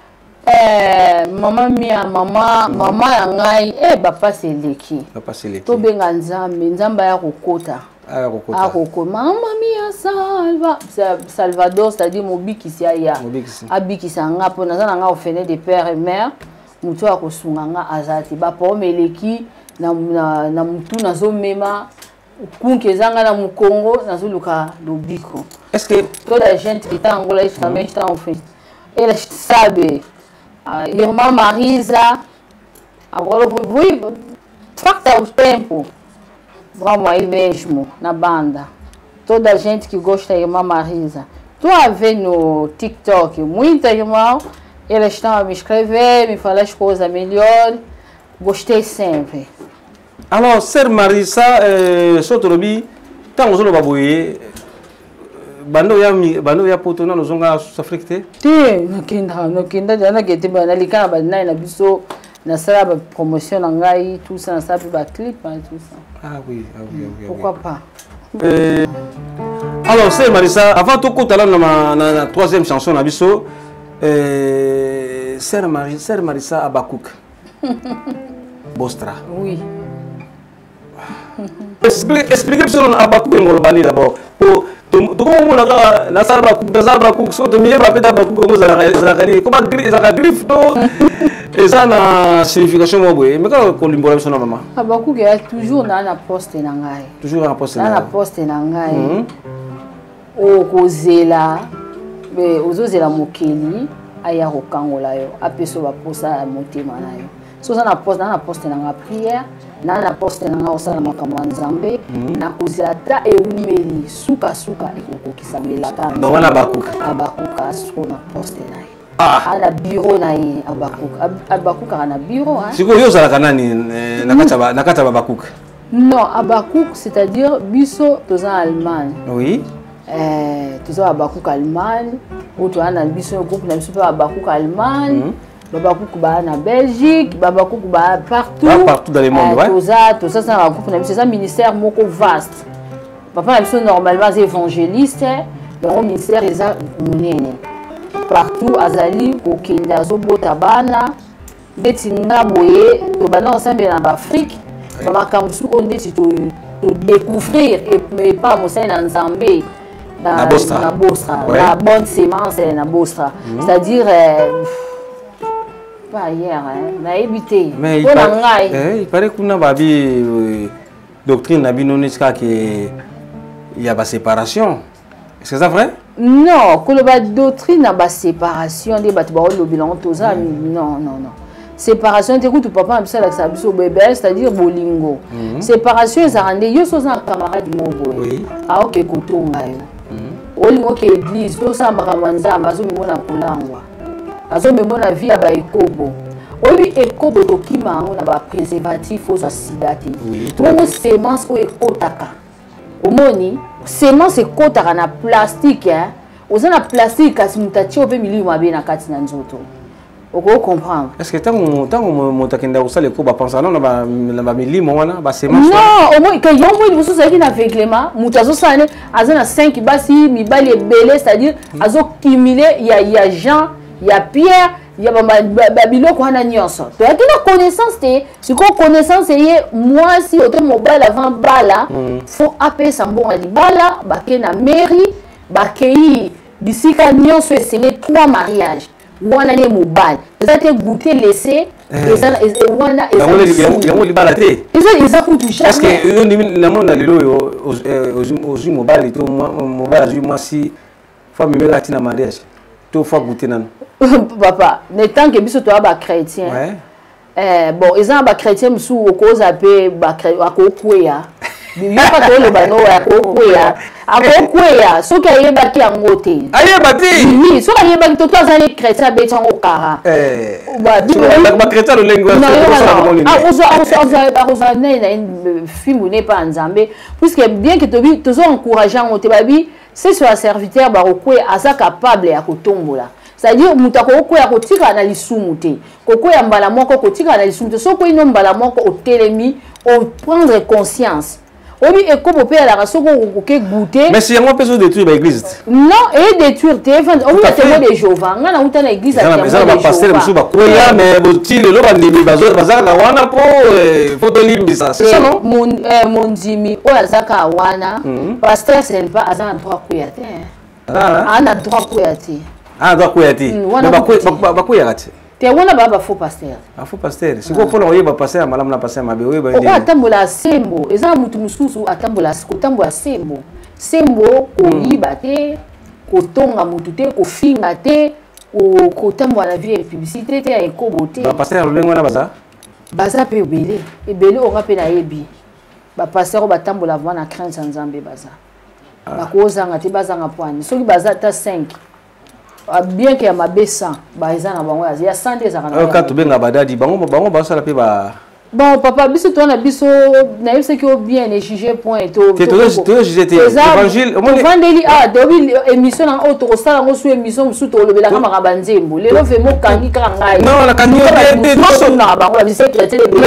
Eh, mama mia mama mama ya ngai eh bapasi eleki bapasi eleki tobenga nzambe nzambe aya kokota aya kokota akoko mama mia salva salvador c'est-à-dire mobikisi aya abikisa nga mpo naza na nga orphelin de père et mère moto oyo akosunga nga aza te baporome eleki na, na, na motu nazomema kunki eza nga na mokongo nazoluka lobiko est-ce que toda gente que tá Angola isso também está um fim elas sabem a irmã Marisa agora eu vou, vou falta o tempo vamos aí mesmo na banda toda gente que gosta da irmã Marisa tu a ver no TikTok muita irmã elas estão a me escrever me falar as coisas melhor gostei sempre alors sœur Marisa euh, so tolobi ntango ozoloba boye banda oya banda oya poto nano ozonga sous afrique te te nakenda nakenda deja nakende te nalika na banai na biso nasala bapromotion na ngai tout ça nasala mpe baclip tout ça ah oui, ah oui, ah oui, pourquoi ah oui. pas euh, alors sœur Marisa avant tokota nano na, na, na troisième chanson na biso euh, sœur Marisa, sœur Marisa Abakouk Bostra oui explique biso na Abakouk engoloba nini d'abord po tokomomona kaka nasala bakuku nasala bakuku soki tomiyeba mpe ta bakuku yango ezalaka nini koma ezalaka griffe to eza na signification moko boye mais kaka kolimbola biso na mama Abakouk eya toujours naa na poste na ngai toujours na poste na poste na ngai okozela ozozela mokeli aya kokangola yo apesa yo baposa ya motema na yo so oza na poste naa na poste na nga prière naa na poste na nga kosala makambo ya nzambe mhm. nakozela ata ewumeli sukasuka ekokokisa melaka wana abakuka abakuka soko na poste na ye ah. na bureau na ye abakuka abakukaka na bureau sikoyo yo ozalaka nani eh, na kati ya babakuka non abakuk c'est-à-dire biso toza na allemagne oui eh, toza babakuka allemagne oyo toza na biso groupe na biso mpe babakuka allemagne mm -hmm. babakuku baa na belgique babakuku baa partout ah, partout dans le monde eh, ouais. toza toza na bagroupe na biso eza ministère moko vaste papa na biso normalement aza évangéliste yango ministère eza monene partout, azali kokende, azobota bana. Ndeti nga boye tobanda kosambela na baafrike, bamakambo mosusu oyo ndeti todécouvrir epa mosali na Nzambe na Bostra, na Bostra, na bonne semence na Bostra, c'est-à-dire pas hier, nayebi te mpo na ngai. Il paraît kuna babi doctrine na bino neti kaka ya baséparation. Est-ce que c'est vrai? Non, koloba doctrine na baséparation nde bato baolobela yango, toza, non, non, non, séparation te. Kutu papa na biso alakisaka biso bebe, c'est-à-dire bolingo. Séparation ezalaka nde yo so oza na camarade moko boye, aoke kotonga yo, olingo oke église, tosala makambo ya Nzambe, azomemona kolangwa, azomemona vie ya baekobo. Oyebi ekobo, tokima yango na bapréservatif, ozwa sida te. Bongo semence oyo ekotaka, omoni semence ekotaka na plastique, hein? Oza na plastique, kasi moto atie mpe milimo mabe na kati na nzoto, okoki comprendre. Est ce que ntango moto akendaka kosala ekobo, apensa nano na bamilimo wana, basemence? Non, omoi ke yo moi liboso ozalaki na aveuglement. Moto azosala ne aza na 5 basi, mibali ebele, c'est-à-dire azocumule ya Jean, ya Pierre, ya babiloko wana nyonso. Toyaki na connaissance te. Sikoyo connaissance eye, mwasi oto mobali avant bala, faut apesa mbongo ya libala, bake na mairie, bakei bisika nyonso esenge trois mariage wana nde mobali eza te goûter laisser wana. Yango libala te. Eza kutu. Est-ce que yo ndimi namona lelo oyo ozwi mobali to mobali azwi mwasi, faut amemela ntina mariage to faut goûter nano? Papa, ne tant que biso toya bachrétien, bon, eza na bachrétien mosusu okoza mpe akokweya. Yoka, toloba no, akokweya, akokweya soki ayebaki yango te. Ayeba te. Oui, soki ayebaki to aza ne chrétien, abeti yango kara. Bachrétien lolenge. Akozwa nani na fimbu ne epa ya Nzambe, puisque bien que tobi tozo encourage yango te. Babi se sur ya serviteur bakokweya, aza capable ya kotombola, c'est-à-dire moto akokokwea, kotikala na lisumu te. Kokwea mbala moko, kotikala na lisumu te. Soki okwei no mbala moko, otelemi, oprendre conscience. Oyebi ekobo mpe alaka soki okoke goûter. Mais si yango mpe ezodétruire baéglise te? Non, edétruire te. Omi na Témoin de Jéhovah, ngai nauta na église. Eza na bapasteur mosusu bakweya, mais boti lelo bandimi bazalaka wana mpo fo tolimbisa, c'est ça, non? Mondimi oyo azaka wana, pasteur, ce n'est pas aza na droit kweya te, aza na droit kweya te. Ah, droit kweya te, bakweyaka te. Te, wana baa bafaux pasteur. Bafaux pasteur. Sikoyo mpona koyeba pasteur ya malamu na pasteur ya mabe, oyeba? Oyo atambola sembo. Eza na motu mosusu atambola, kotambola sembo, sembo, koyiba te, kotonga motu te, kofinga te, kotambola na vie ya publicité te, ya ekobo te. Bapasteur ya lolenge wana baza? Baza mpe ebele ebele. Onga mpe nayebi bapasteur oyo batambola vraiment na crainte ya Nzambe, baza. Bakozanga te, bazanga poani. Soki baza ata 5, bien que ya mabe 100, baeza na bango ya 100 nde ezalaka. Na tobenga badadi, bango basala mpe ba Bon papa, biso toza na biso, nayebisaki yo bien, ne juge point. Tojuge te, évangile. Tovandeli awa, toyebi émission na oyo tokosala yango su émission mosusu, tolobelaka makambo ya nzembo. Lelo vraiment okangi kaka ngai. Non, nakangi yo te. Nyonso bango babise chrétien ebele.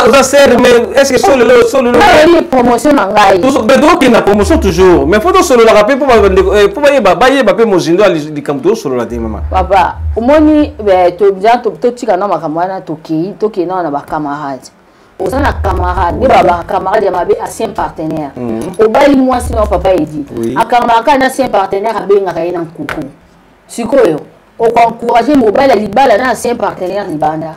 Oza sere, mais est ce que so lelo, so lelo Promotion na ngai. Tokokende na promotion toujours, mais faut tosololaka mpe mpo bayeba mpe mozindo ya likambo tozosolola te, mama. Papa, omoni, totika na makambo wana, tokei, tokei nao na bacamarade. Oza na camarade nde babaka camarade ya mabe, ancien partenaire. Obali mwasi na papa Edi, akamaka na ancien partenaire, abengaka ye na nkuku. Sikoyo okoencourage mobali ya libala na ancien partenaire libanda?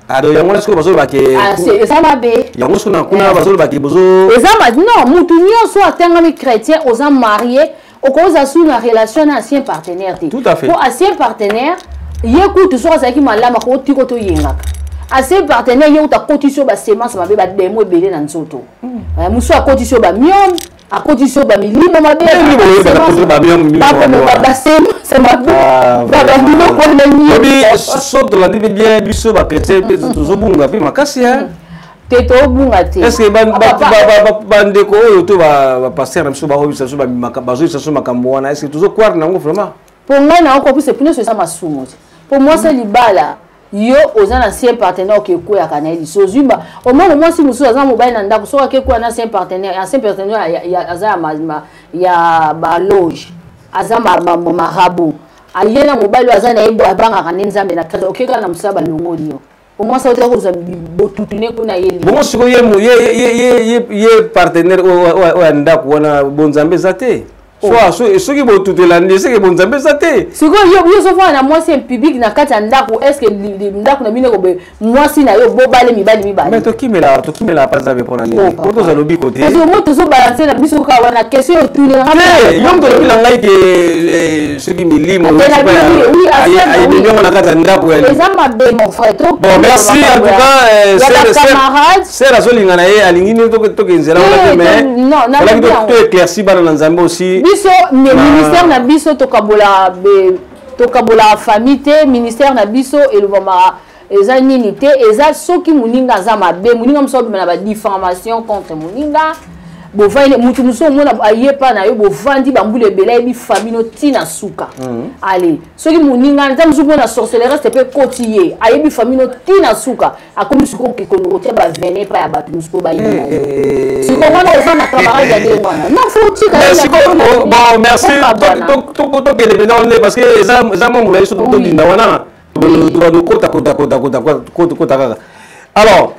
Ado yango wana sikoyo bazolobake. Eza mabe. Yango sikoyo kuna bazolobake bozo Eza mabe. Non, mutu nyonso atengami chrétien, oza marié, okozala su na relation na ancien partenaire te. Tout à fait. Po ancien partenaire ye kutu soki azalaki malamu, akotiko toyengaka. Ancien partenaire ye kutu akotisi yo basemence mabe, bademo ebele na nzoto. Mosusu akotisi yo bamyome, akotisi yo bamilimo mabe, basemence mabe, babiloko wana. So tolandi mpe bien, biso bachrétien mpe tozobunga mpe makasi. Te, tobunga te. Est ce que bandeko oyo to bapasteur na biso baoyebisa biso, bazoyebisa biso makambo wana, est ce que tozokware nango vraiment? Mpo ngai na oko puse nyonso eza masumu te. Mpo mwasi libala, yo oza na ancien partenaire, oke ekweyaka na ye liso, ozwi omona mwasi mosusu aza mobali na ndako, soki ake ekwea na ancien partenaire, ancien partenaire aza ya baloge. Aza marabu. Aye na mobali oyo aza na ye abangaka nde Nzambe na trésor. Oke kaka na mosala balongoli yo. Omwasi oyo kozwa botutu ne kuna ye. Bongo sikoyo ye partenaire oyo ya ndako wana, bonzambe eza te. Soki botutu elandi, eseke bonzambe eza te. Sikoyo yo ozofanda na mwasi en public na kati ya ndako, est ce que ndako na bino ekobe mwasi na yo bobale mibali mibale? Mais tokimela pa Nzambe mpona nini? Po tozala lobiko te. Parce que moi tozobalanse na biso kaka wana question otunelanga. Te, yo moto olobi na ngai ke soki milimo ayebimi yango na kati ya ndako. Eza mabe, mon frère. Bon, merci en tout cas. Camarade. Ser azolinga na ye, alingi nini toke nzela wana te, mais olaki to éclairci bana na Nzambe aussi. Biso ministère na biso, tokabolaka famille te. Ministère na biso elobamaka eza nini te. Eza soki moninga aza mabe, moninga mosusu abima na badifamation contre moninga, bovandi, mutu mosusu omona ayepa na yo, bovandi bambula ebele, ayebi famille no ntina suka. Ale soki moninga nza mosusu mpona sorcellerie mpe ekoti ye, ayebi famille no ntina suka, akomi sikoyo kekondo kotia bavene epai ya bato mosusu bayebi na yo. Sikoyo wana oza na camarade ya ndenge wana, non, faut tika. Bon, merci. Tokende mpenza wana parce que eza mwa molai. Soki tobinda wana, tokota kota kota kota kota kota kaka. Alors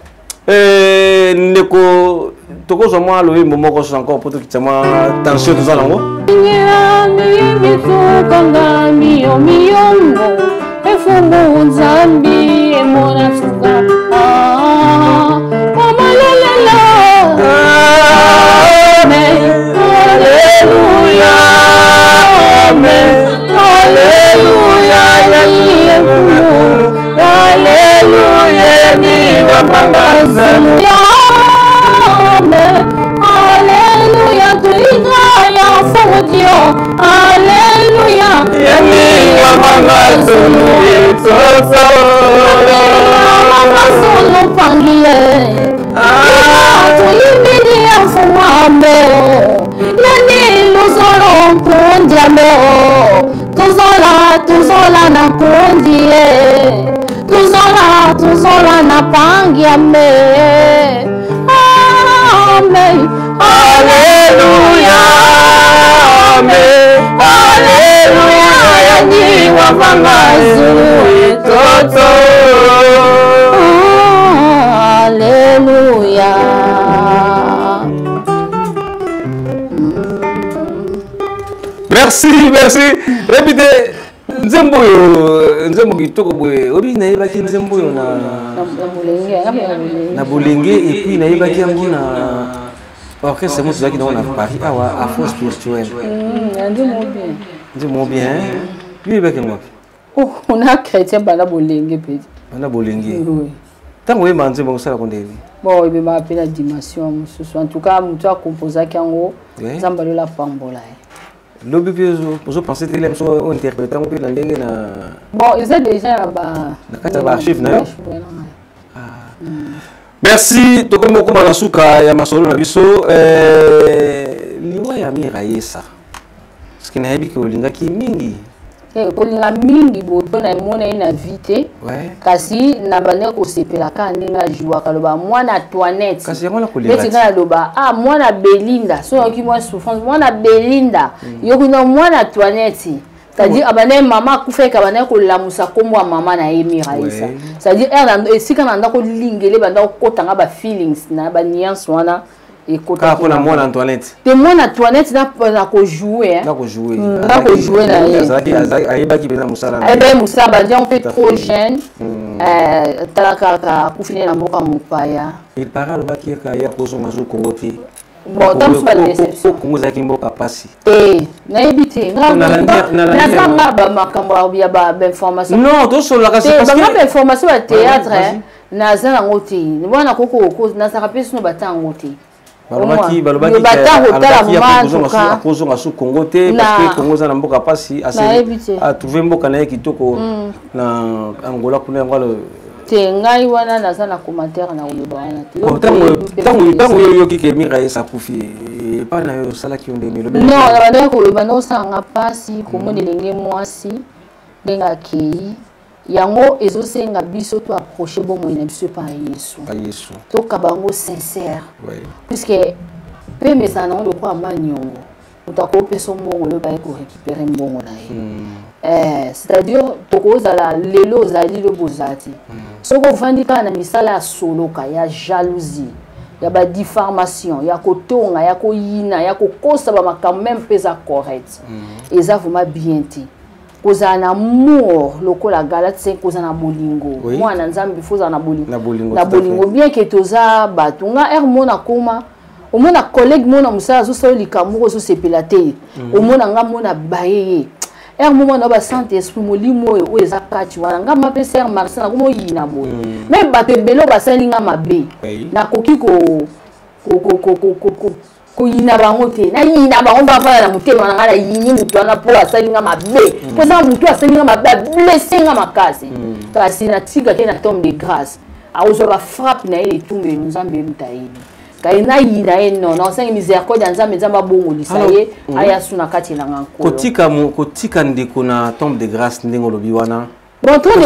ndeko, tokozwa mwa loyembo moko so encore mpo tokitisa mwa tension toza nango. Mitukanga miyo miyongo efungu Nzambi emona suka omalelela. Amen, aleluya, amen, aleluya, aleluya, amen, aleluya, tuinga ya fudio, aleluya. Solo pangie tuyimbili ya mfumambe yani luzolo nkundiambe tuzola tuzola na nkundie tuzola tuzola na pangiambe. Amen, aleluya, amen, aleluya, yani wavanga zulu toto. Aleluya. Merci, merci. Répétez nzembo oyo, nzembo kitoko boye. Obi nayebaki nzembo oyo na bolenge, et puis nayebaki yango na orchestre mo tozalaki nango na Paris awa, Afro Spirituel. Nzembo bien, yo oyebaki yango wapi? Oh, na chrétien banda bolenge mpe. Banda bolenge. Ntango oyemba nzembo, osalaka ndenge? Bon, ebemaka mpe na dimension mosusu. En tout cas, moto akomposaki yango, Nzambe alola pambola ye. Lobi mpe ozopense te biso ointerprete yango mpe na ndenge na Bon, eza déjà na ba na kati ya baarchive na yo. Merci. Tokomi okóma na suka ya masolo na biso. Liwa ya Mira Yesa, parce que nayebi ke olingaki mingi. Kolinga mingi boye mpo na emona ye na vie te, kasi na bandaki kosepela kaka ndenge ajouaka. Aloba mwana Toinette. Kasi yango na kolinga. Neti ngai aloba ah, mwana Belinda, so nayoki mwa souffrance, mwana Belinda, yoki no mwana Toinette, c'est-à-dire abandaki, mama akufaki, abandaki kolamusa nkombo ya mama na ye Miraisa. C'est-à-dire ere esika na ndako lingele banda kokotanga ba feelings na banuance wana. Kaka mpona mwana Antoinette? Te, mwana Antoinette na kojoue. Na kojoue. Na kojoue na ye. Ayebaki mpenza mosala. Ayebaki mosala, bandi yango mpe trop jeune. Tala kaka, akufi nde na mboka mopaya. Il paraît alobaki eka ya kozonga zo Kongo te. Bon, ntango mosusu badéception. Kongo ezalaki mboka pasi. Te, nayebi te, nazanga bamakambo ya bainformation. Non, tosololaka. Banga bainformation ya théâtre naza nango te wana, koko nazalaka mpe sino bata yango te. Balobaki akozonga su Congo te parce que Congo eza na mboka mpasi. Atrouve mboka na ye kitoko na Angola kuna, yango alo. Te, ngai wana naza na commentaire na koloba wana te. Ntango yo oyoki ke Mira Esa akufi, epai na yo osalaki yo ndenge? Non, na bandaki koloba nde osalanga mpasi komona elenge mwasi ndenge akei. Yango ezosenga biso to approche bomoi na biso epai ya Yesu, tokaba yango sincère, puisque mpe mesana nango lokola maniongo. Moto akopesa mbongo lelo, baye korécupérer mbongo na ye. C'est-à-dire tokozala lelo, ozali lobi ozala te. Soki ovandi kaka na misala ya soloka, ya jalousie, ya badifamation, ya kotonga, ya koyina, ya kokosa bamakambo, même mpe eza correct, eza vraiment bien te. Kozala na amour lokola Galate 5, kozala na bolingo. Mwana Nzambe, faut ozala na bolingo. Na bolingo. Na Tout à fait. bolingo, bien que toza bato. Nga ere mona koma, omona collègue mona mosala azosala likambo moko ozosepela te, omona nga mona baye ye ere moko na ba Saint Esprit, molimo oyo oyo eza kati wana. Nga mapesa ere marse, nakoma oyina boye. Me bato ebele oyo basali nga mabe, nakoki koyina bango te. Nayina bango, bafanda na motema na ngai. Nayini motu wana mpo asali nga mabe, mpo eza motu asali nga mabe, ablesser nga makasi, kasi natika te na tombe de grâce. Akozwa bafrappe na ye, etumbelo Nzambe ye moto ayebi. Kai nayina ye non, naosangi miséricorde ya Nzambe, Nzambe abongolisa ye, aya su na kati elanga Nkolo. Kotika ndeko na tombe de grâce, ndenge olobi wana, Bon, trop de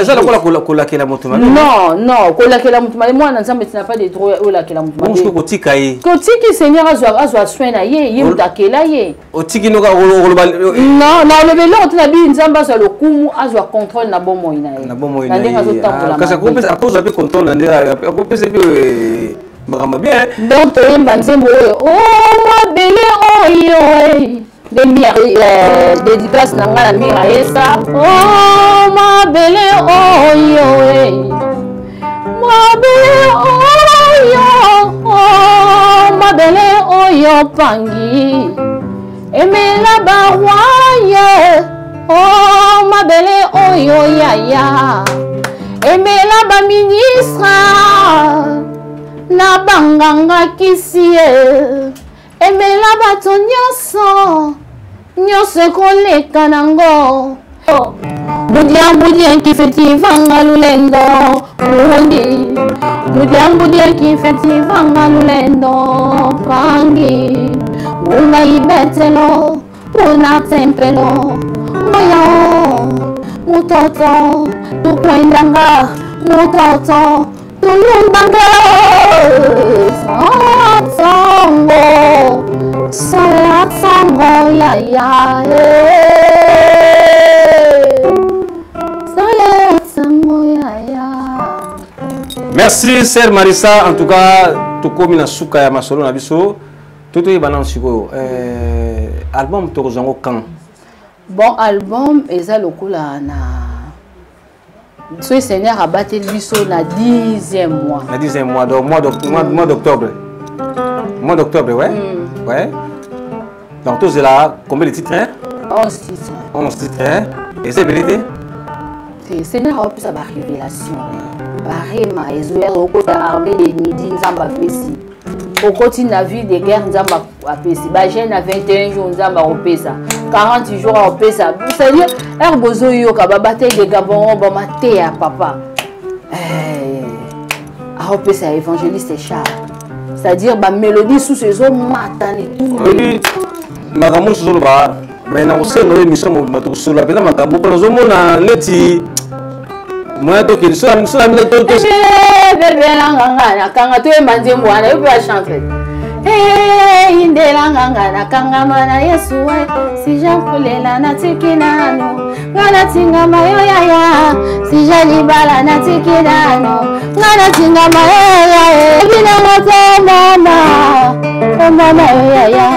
eza lokola kolakela moto mabe. Non, kolakela moto mabe, mwana Nzambe, tu n'as pas de droit olakela moto mabe. Kotika ye. Kotiki, Seigneur azwa soin na ye, ye moto akela ye. Otiki noka oloba. Non, na oloba eloko te. Na bi Nzambe azwa lokumu, azwa contrôle na bomoi na ye. Na bomoi na ndenge azotambola. Kasi akozwa mpe contrôle na ndenge akopesa mpe makambo bien. Donc toyemba nzembo oyo: o mabele oyo nde dédicace na ngai na Mira Esa. O mabele oyo, mabele oyo, mabele oyo pangi emela baroi. O mabele oyo yaya emela baministre na banganga kisi ye, emela bato nyonso, nyonso ekoleka nango. Budiambudia kifetivanga lulendo mundi, budiambudia kifetivanga lulendo pangi unga ibetelo una tempelo moyo mutoto tukwendanga mutoto tulumbanga sango sango ya sango ya. Merci, sœur Marissa. En tout cas, tokomi na suka ya masolo na biso. Totoyeba nano sikoyo, album tokozwa yango quand? Bon, album eza lokola na soki Seigneur abateli biso na 10e mois. Na 10e mois, donc mois d'octobre, mois d'octobre, ouais. Ouais, donc tozela combien de titres, hein? 11 titres. 11 titres, hein? Eza ebele te. Te, Seigneur aopesa barévélation, barema ezoya. Okota armée de midi, Nzambe apesi. Okoti na vie de guerre, Nzambe apesi. Bajeûne na 21 jours, Nzambe akopesa. 40 jours akopesa. C'est-à-dire ere bozoyoka babataille de Gabon, bamateya papa aopesa évangéliste Charles, c'est-à-dire bamélodie susu ezomata Oyebi makambo mosusu ozoloba, me na kosenga oyo émission mobima tokosola mpenza makambo mpo nazomona neti moya tokende. Bebelanganga nakanga, toyemba nzembo wana, yo mpe bachantre indelanganga nakangama na Yesu. We sija kolela, natiki nano nga natingama yo yaya. Sija libala, natiki nano nga natingama yo yaya. Ebinanga to mama, to mama yo yaya.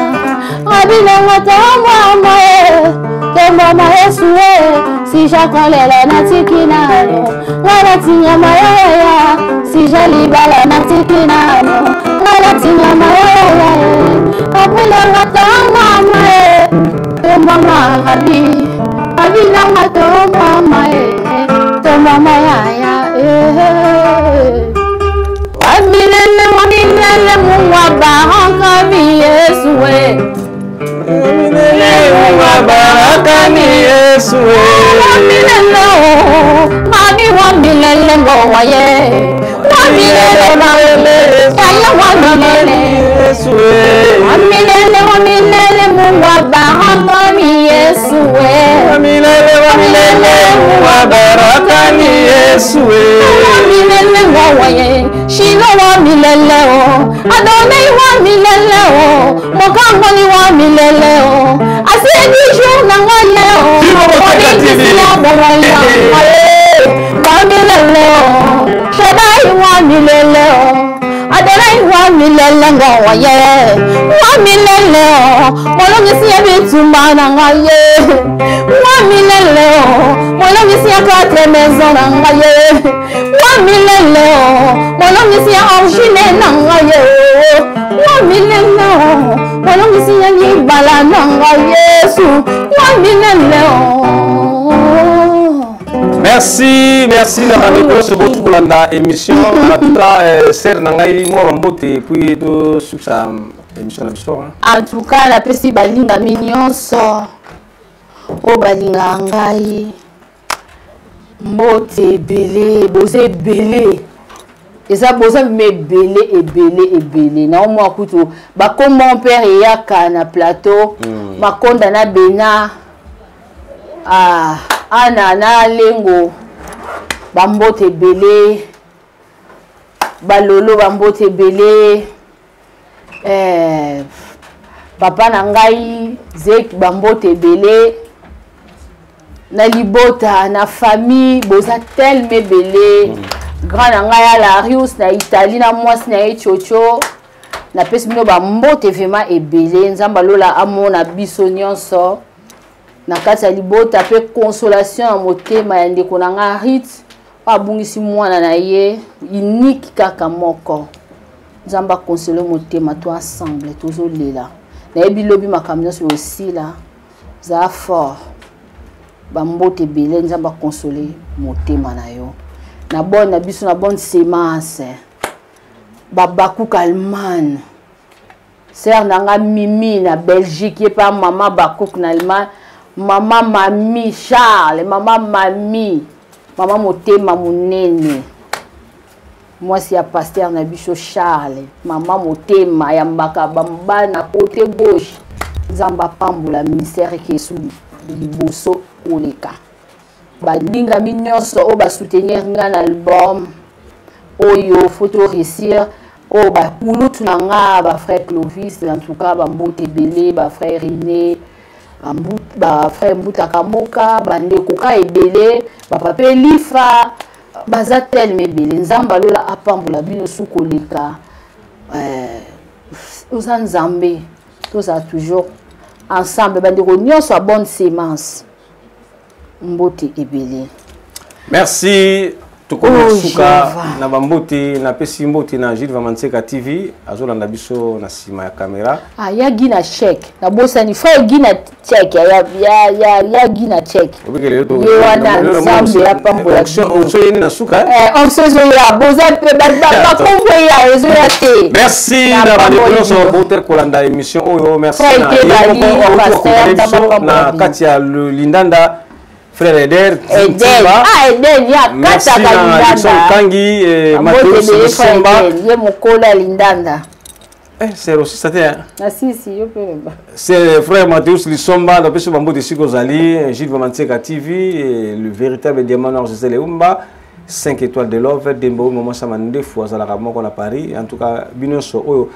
Abinanga to mama, to mama Yesu. We sija kolela, natiki nano nga natingama yo yaya. Sija libala, natiki nano nga natingama yo yaya. Abinanga to mama, to mama rabi. Abinanga to mama, to mama yaya. Wamilele, wamilele, Mungu wa baraka ni Yesu we. Mungu wa baraka ni Yesu we. Wamilele, mami, wamilele ngowa ye. Wamilele, yaya, wamilele. Yesu we. Wamilele, wamilele, Mungu wa baraka ni Yesu we. Wamilele, wamilele, Mungu wa baraka ni Yesu Wa milele wawa ye Shilo wa milele o Adonai wa milele o Mokangoli wa milele o Aseni jour na nga ye o Obikisi ya bomoi ya nga ye Wa milele o Shaddai wa milele o Adonai wa milele ngowa ye Wa milele o Molongisi ya bitumba na nga ye Wa milele o Molongisi ya quatre maison na nga ye Wa milele o Molongisi ya origine na nga ye Wa milele o Molongisi ya libala na nga Yesu Wa milele o. Merci, merci na bandeko nyonso bouti kolanda émission. En tout cas, sœur na ngai mwa bambote et puis tosukisa émission na biso, hein. En tout cas, napesi balingami nyonso oyo balingaka ngai mbote ebele. Boza ebele, eza boza bima ebele ebele ebele. Naomwa kutu bakombo père eyaka na plateau. Makonda na bena, ah, ana na lengo, bambote ebele. Balolo, bambote ebele. Papa na ngai Zeki, bambote ebele na libota na famille, boza telema ebele. Grand na ngai Alarius na Italie na mwasi na ye Chocho, napesi bino bambote vraiment ebele. Nzambe alola amona biso nyonso na kati ya libota, mpe consolation ya motema ya ndeko na ngai Rit oyo abungisi mwana na ye unique kaka moko. Nzambe akonsole motema to ensemble tozolela. Nayebi lobi makambo nyonso osila, zala fort. Bambote ebele, Nzambe akonsole motema na yo na bonne na biso na bonne semence. Babakuka Allemagne, sœur na nga Mimi na Belgique, ye mpe mama Bakuk na Allemagne, mama Mami Charles, mama Mami, mama motema monene, mwasi ya pasteur na biso Charles, mama motema yambaka bambana côté gauche. Nzambe apambola ministère ekesu liboso koleka. Balingami nyonso oyo basoutenir nga na album oyo, faut to réussir. Oyo bakulutu na nga, bafrère Clovis, en tout cas bambote ebele, bafrère René, bafrère Mbutaka Mboka, bandeko ka ebele, bapapa Elifa, baza telema ebele. Nzambe alola apambola bino su koleka. Oza Nzambe, tozala toujours ensemble. Bandeko nyonso ya bonne semence, mbote ebele. Merci. Tokomi Oh, suka Jehovah. na bambote. Napesi mbote na Gilles Vamanseka TV, azolanda biso na nsima ya kamera. Ah, ya Gi na chèque, nabosani frère Gi na chèque, ya Gi na chèque. Obike lelo Ye wana, Nzambe apambola bino. Onction yeni na suka, eh? Eh, onction ezoya, boza mpe bakombo eya ezoya te. Merci Na na bandeko pamboli nyonso bino. boter kolanda émission oyo. Merci Frère na ye Ikebali, moko oyo pasteur, akompane biso Nzambe apambola na bino. kati ya lindanda, frère Eder Eden. Timba. Ah, Eden ye Merci akataka na Jackson lindanda. Kangi, Bambote Mateus ebele, frère Lisomba. Eden ye mokolo ya lindanda. Eh, c'est aussi ça te, hein? Na sisi yo mpe loba. C'est frère Mathéus Lisomba, napesi bambote esika ozali, Gilles Vamanseka TV, et le véritable diamant noir Gisèle Eumba, 5 étoiles de love, Dembo Momo Sama Ndefu azalaka moko na Paris. En tout cas, bino nyonso oyo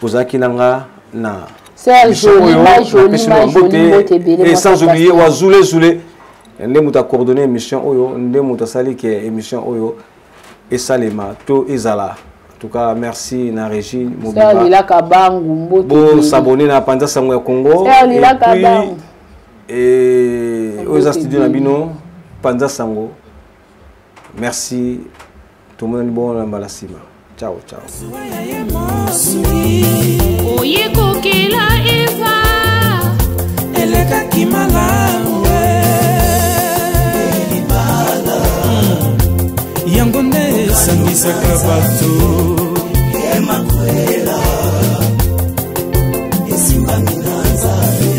bozalaki na nga na Sœur biso Jolie, oyo, ma Jolie, napesi ma bino Jolie, bambote. mbote ebele, Et moi, sans ça oublier passe. Wazule Zule, nde moto acoordonné émission oyo, nde moto asali ke émission oyo esalema to ezala. En tout cas, merci na régie Sœur mobimba. Lila Kabangu, mbote ebele. Bosabone na Panza Sango ya Congo. Sœur Lila Et puis, Kabangu. et oyo eza studio na ebele. bino Panza Sango. Merci, tomonani bongo na mbala nsima. Ciao ciao. Oye kokela Eva elekaki malamu, yango nde esangisaka bato.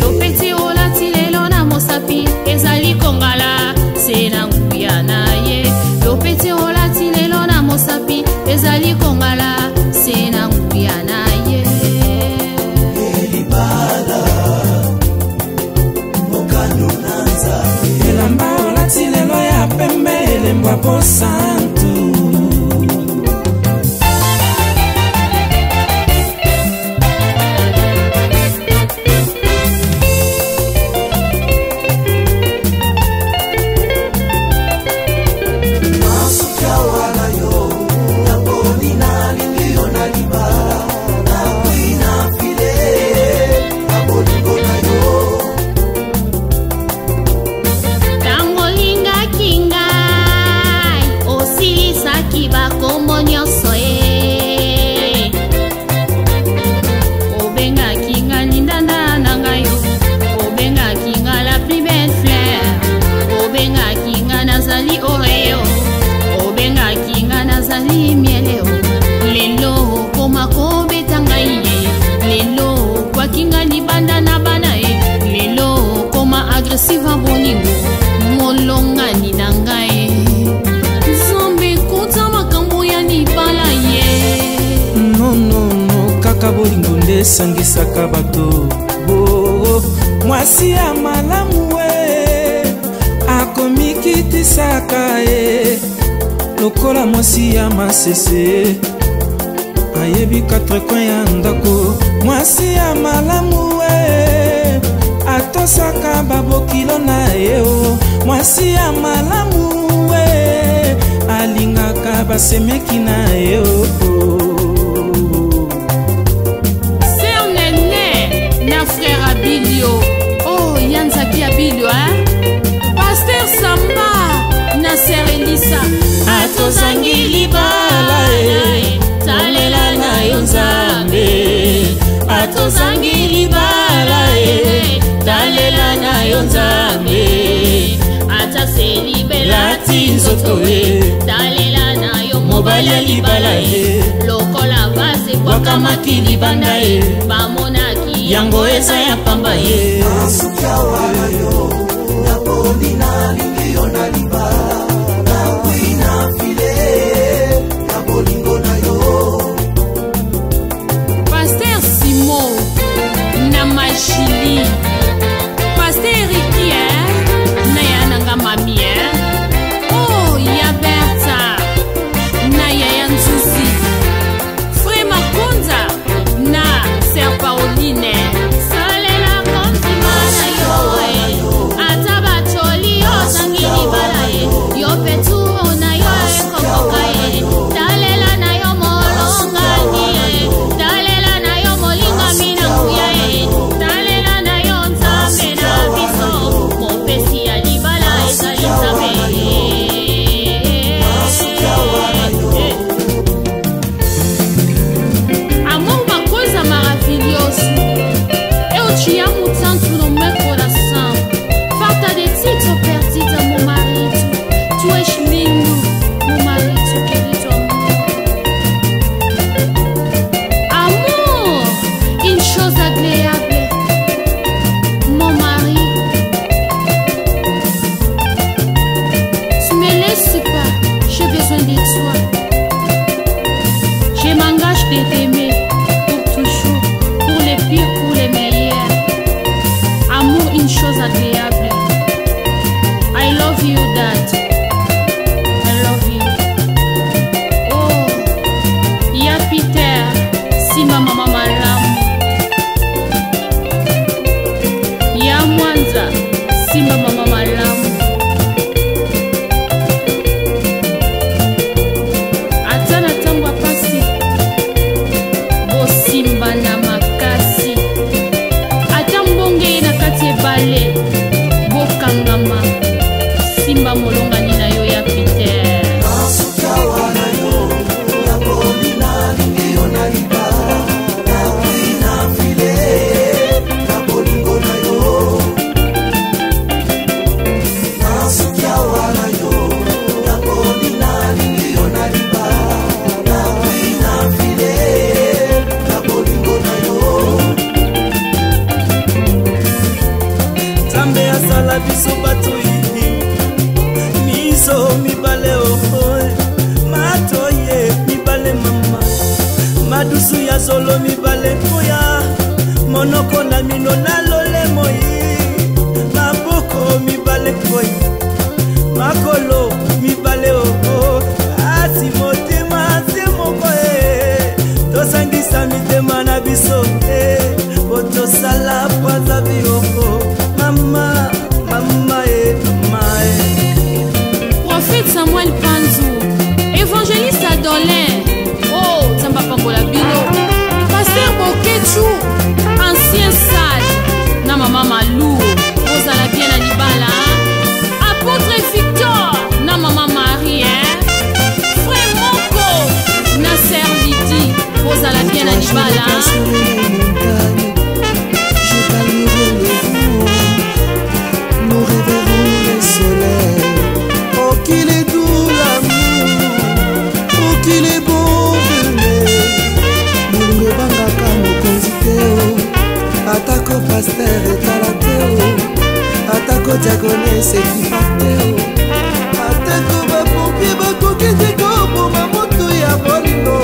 Lopeti olati lelo na mosapi ezali kongala se na nguya na ye. Lopeti olati lelo na mosapi ezali kongala se na nguya na ye. Elamba olati lelo ya pembe, elembo ya bosi. Kaka bolingo nde esangisaka bato. Oh, mwasi ya malamu e akomikitisaka ye lokola mwasi ya masese ayebi quatre coin ya ndako. Mwasi ya malamu e atosaka babokilo na ye o. Mwasi ya malamu e alingaka basemeki na ye o. Sœur Néné na frère Abilio. Oh, Yanzaki Abilio, hein? Pasteur Samba na sœur Elisa. Atozangi libala e, talela na yo Nzambe. Atozangi libala e, talela na yo Nzambe. Ata selibelati nzoto e, talela na yo mobali ya libala e. Lokola vase bwakamaki libanda e, bamonaki yango eza ya pamba ye. Nasuki awa na yo, naponi nalingi yo na libala, nakwi na file ya bolingo na yo. Pasteur Simon na Machili, Pasteur Eriki, hein? Na ya nanga mami, hein? Oh, ya Bertha na ya Nzuzi, Frère Makonza na Sœur Pauline. Salela kondima na yo e, ata batoli ozangi libala e, yo pe turo na yo ekokoka e, talela na yo molongani e, talela na yo molingami na nguya e, talela na yo Nzambe na biso, mopesi ya libala ezali Nzambe. Amor, uma coisa maravilhosa. Eu te amo tanto no meu coração. Falta de ti, tô perdida, meu marido. Tu és lindo, meu marido querido amor. Amour, une chose agréable. Mon mari, tu me laisses pas, j'ai besoin de toi. Je m'engage de t'aimer pour toujours, pour les pires, pour les meilleurs. Amour, une chose agréable. I love you, Dad. I love you. Oh, ya Peter, Simba mama malamu. Ya Mwanza, Simba mama malamu. Ata na ntango ya pasi, bosimba na makasi. Ata mbonge ye na kati ebale, bokangama. Simba molongani na yo ya Peter. Nasuki awa na yo, naponi nalingi yo na libala, nakwi na file ya bolingo na yo. Nasuki awa na yo, naponi nalingi yo na libala, nakwi na file ya bolingo na yo. Nzambe asala biso bato miso mibale ohoe, matoye mibale mama, madusu ya zolo mibale moya, monoko na mino na lolemo ye, maboko mibale koi, makolo mibale oho, kasi motema se moko e, tosangisa mitema na biso e, po tosala pwaza biloko mama, mama e, mama e. Prophète Samuel Panzu, évangéliste Adolin, oh Nzambe apambola bino. Pasteur Bokechu, ancien sage, na mama Malou, ozala bien na libala. Apôtre Victor, na mama Marie, hein? Frère Moko, na sœur Lydie, ozala bien na libala. Je calmerai le vent, nous reverrons le soleil. Oh qu'il est doux l'amour, oh qu'il est bon d'aimer. Bolingo ebangaka mokonzi te o, atako paster etala te o, atako diagonese ekipa te o, atako bapompier bakoki te koboma moto ya bolingo.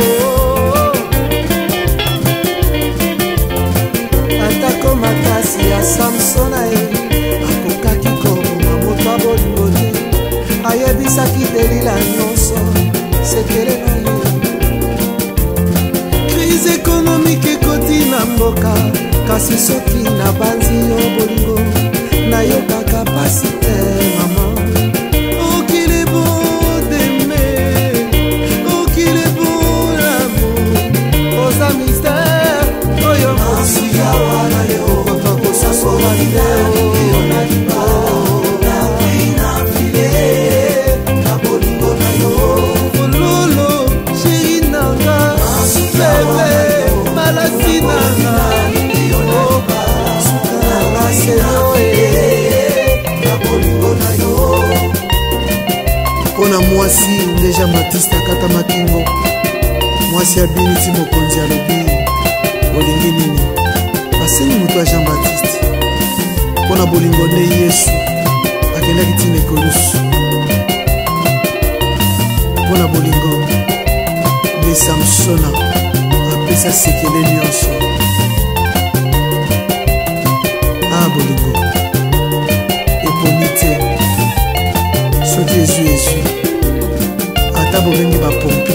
Crise économique ekoti na mboka, kasi soki nabanzi yo bolingo, nayokaka pasi te mama. Okili bon d'aimer, okili bon l'amour, oza mystère oyo okoka kosakola te. Ololo chéri nanga, bebe malasi nanga, suka nanga selo Mpo na mwasi nde Jean Baptiste akatama kingo. Mwasi abini ti mokonzi alobi olingi nini, basengi moto ya Jean Baptiste. Mpo na bolingo nde Yesu akendaki ntina ekolusu. Mpo na bolingo nde Samsona apesa sekele nyonso. A bolingo eponi te, soki ezwi ezwi, ata bobengi bapompier.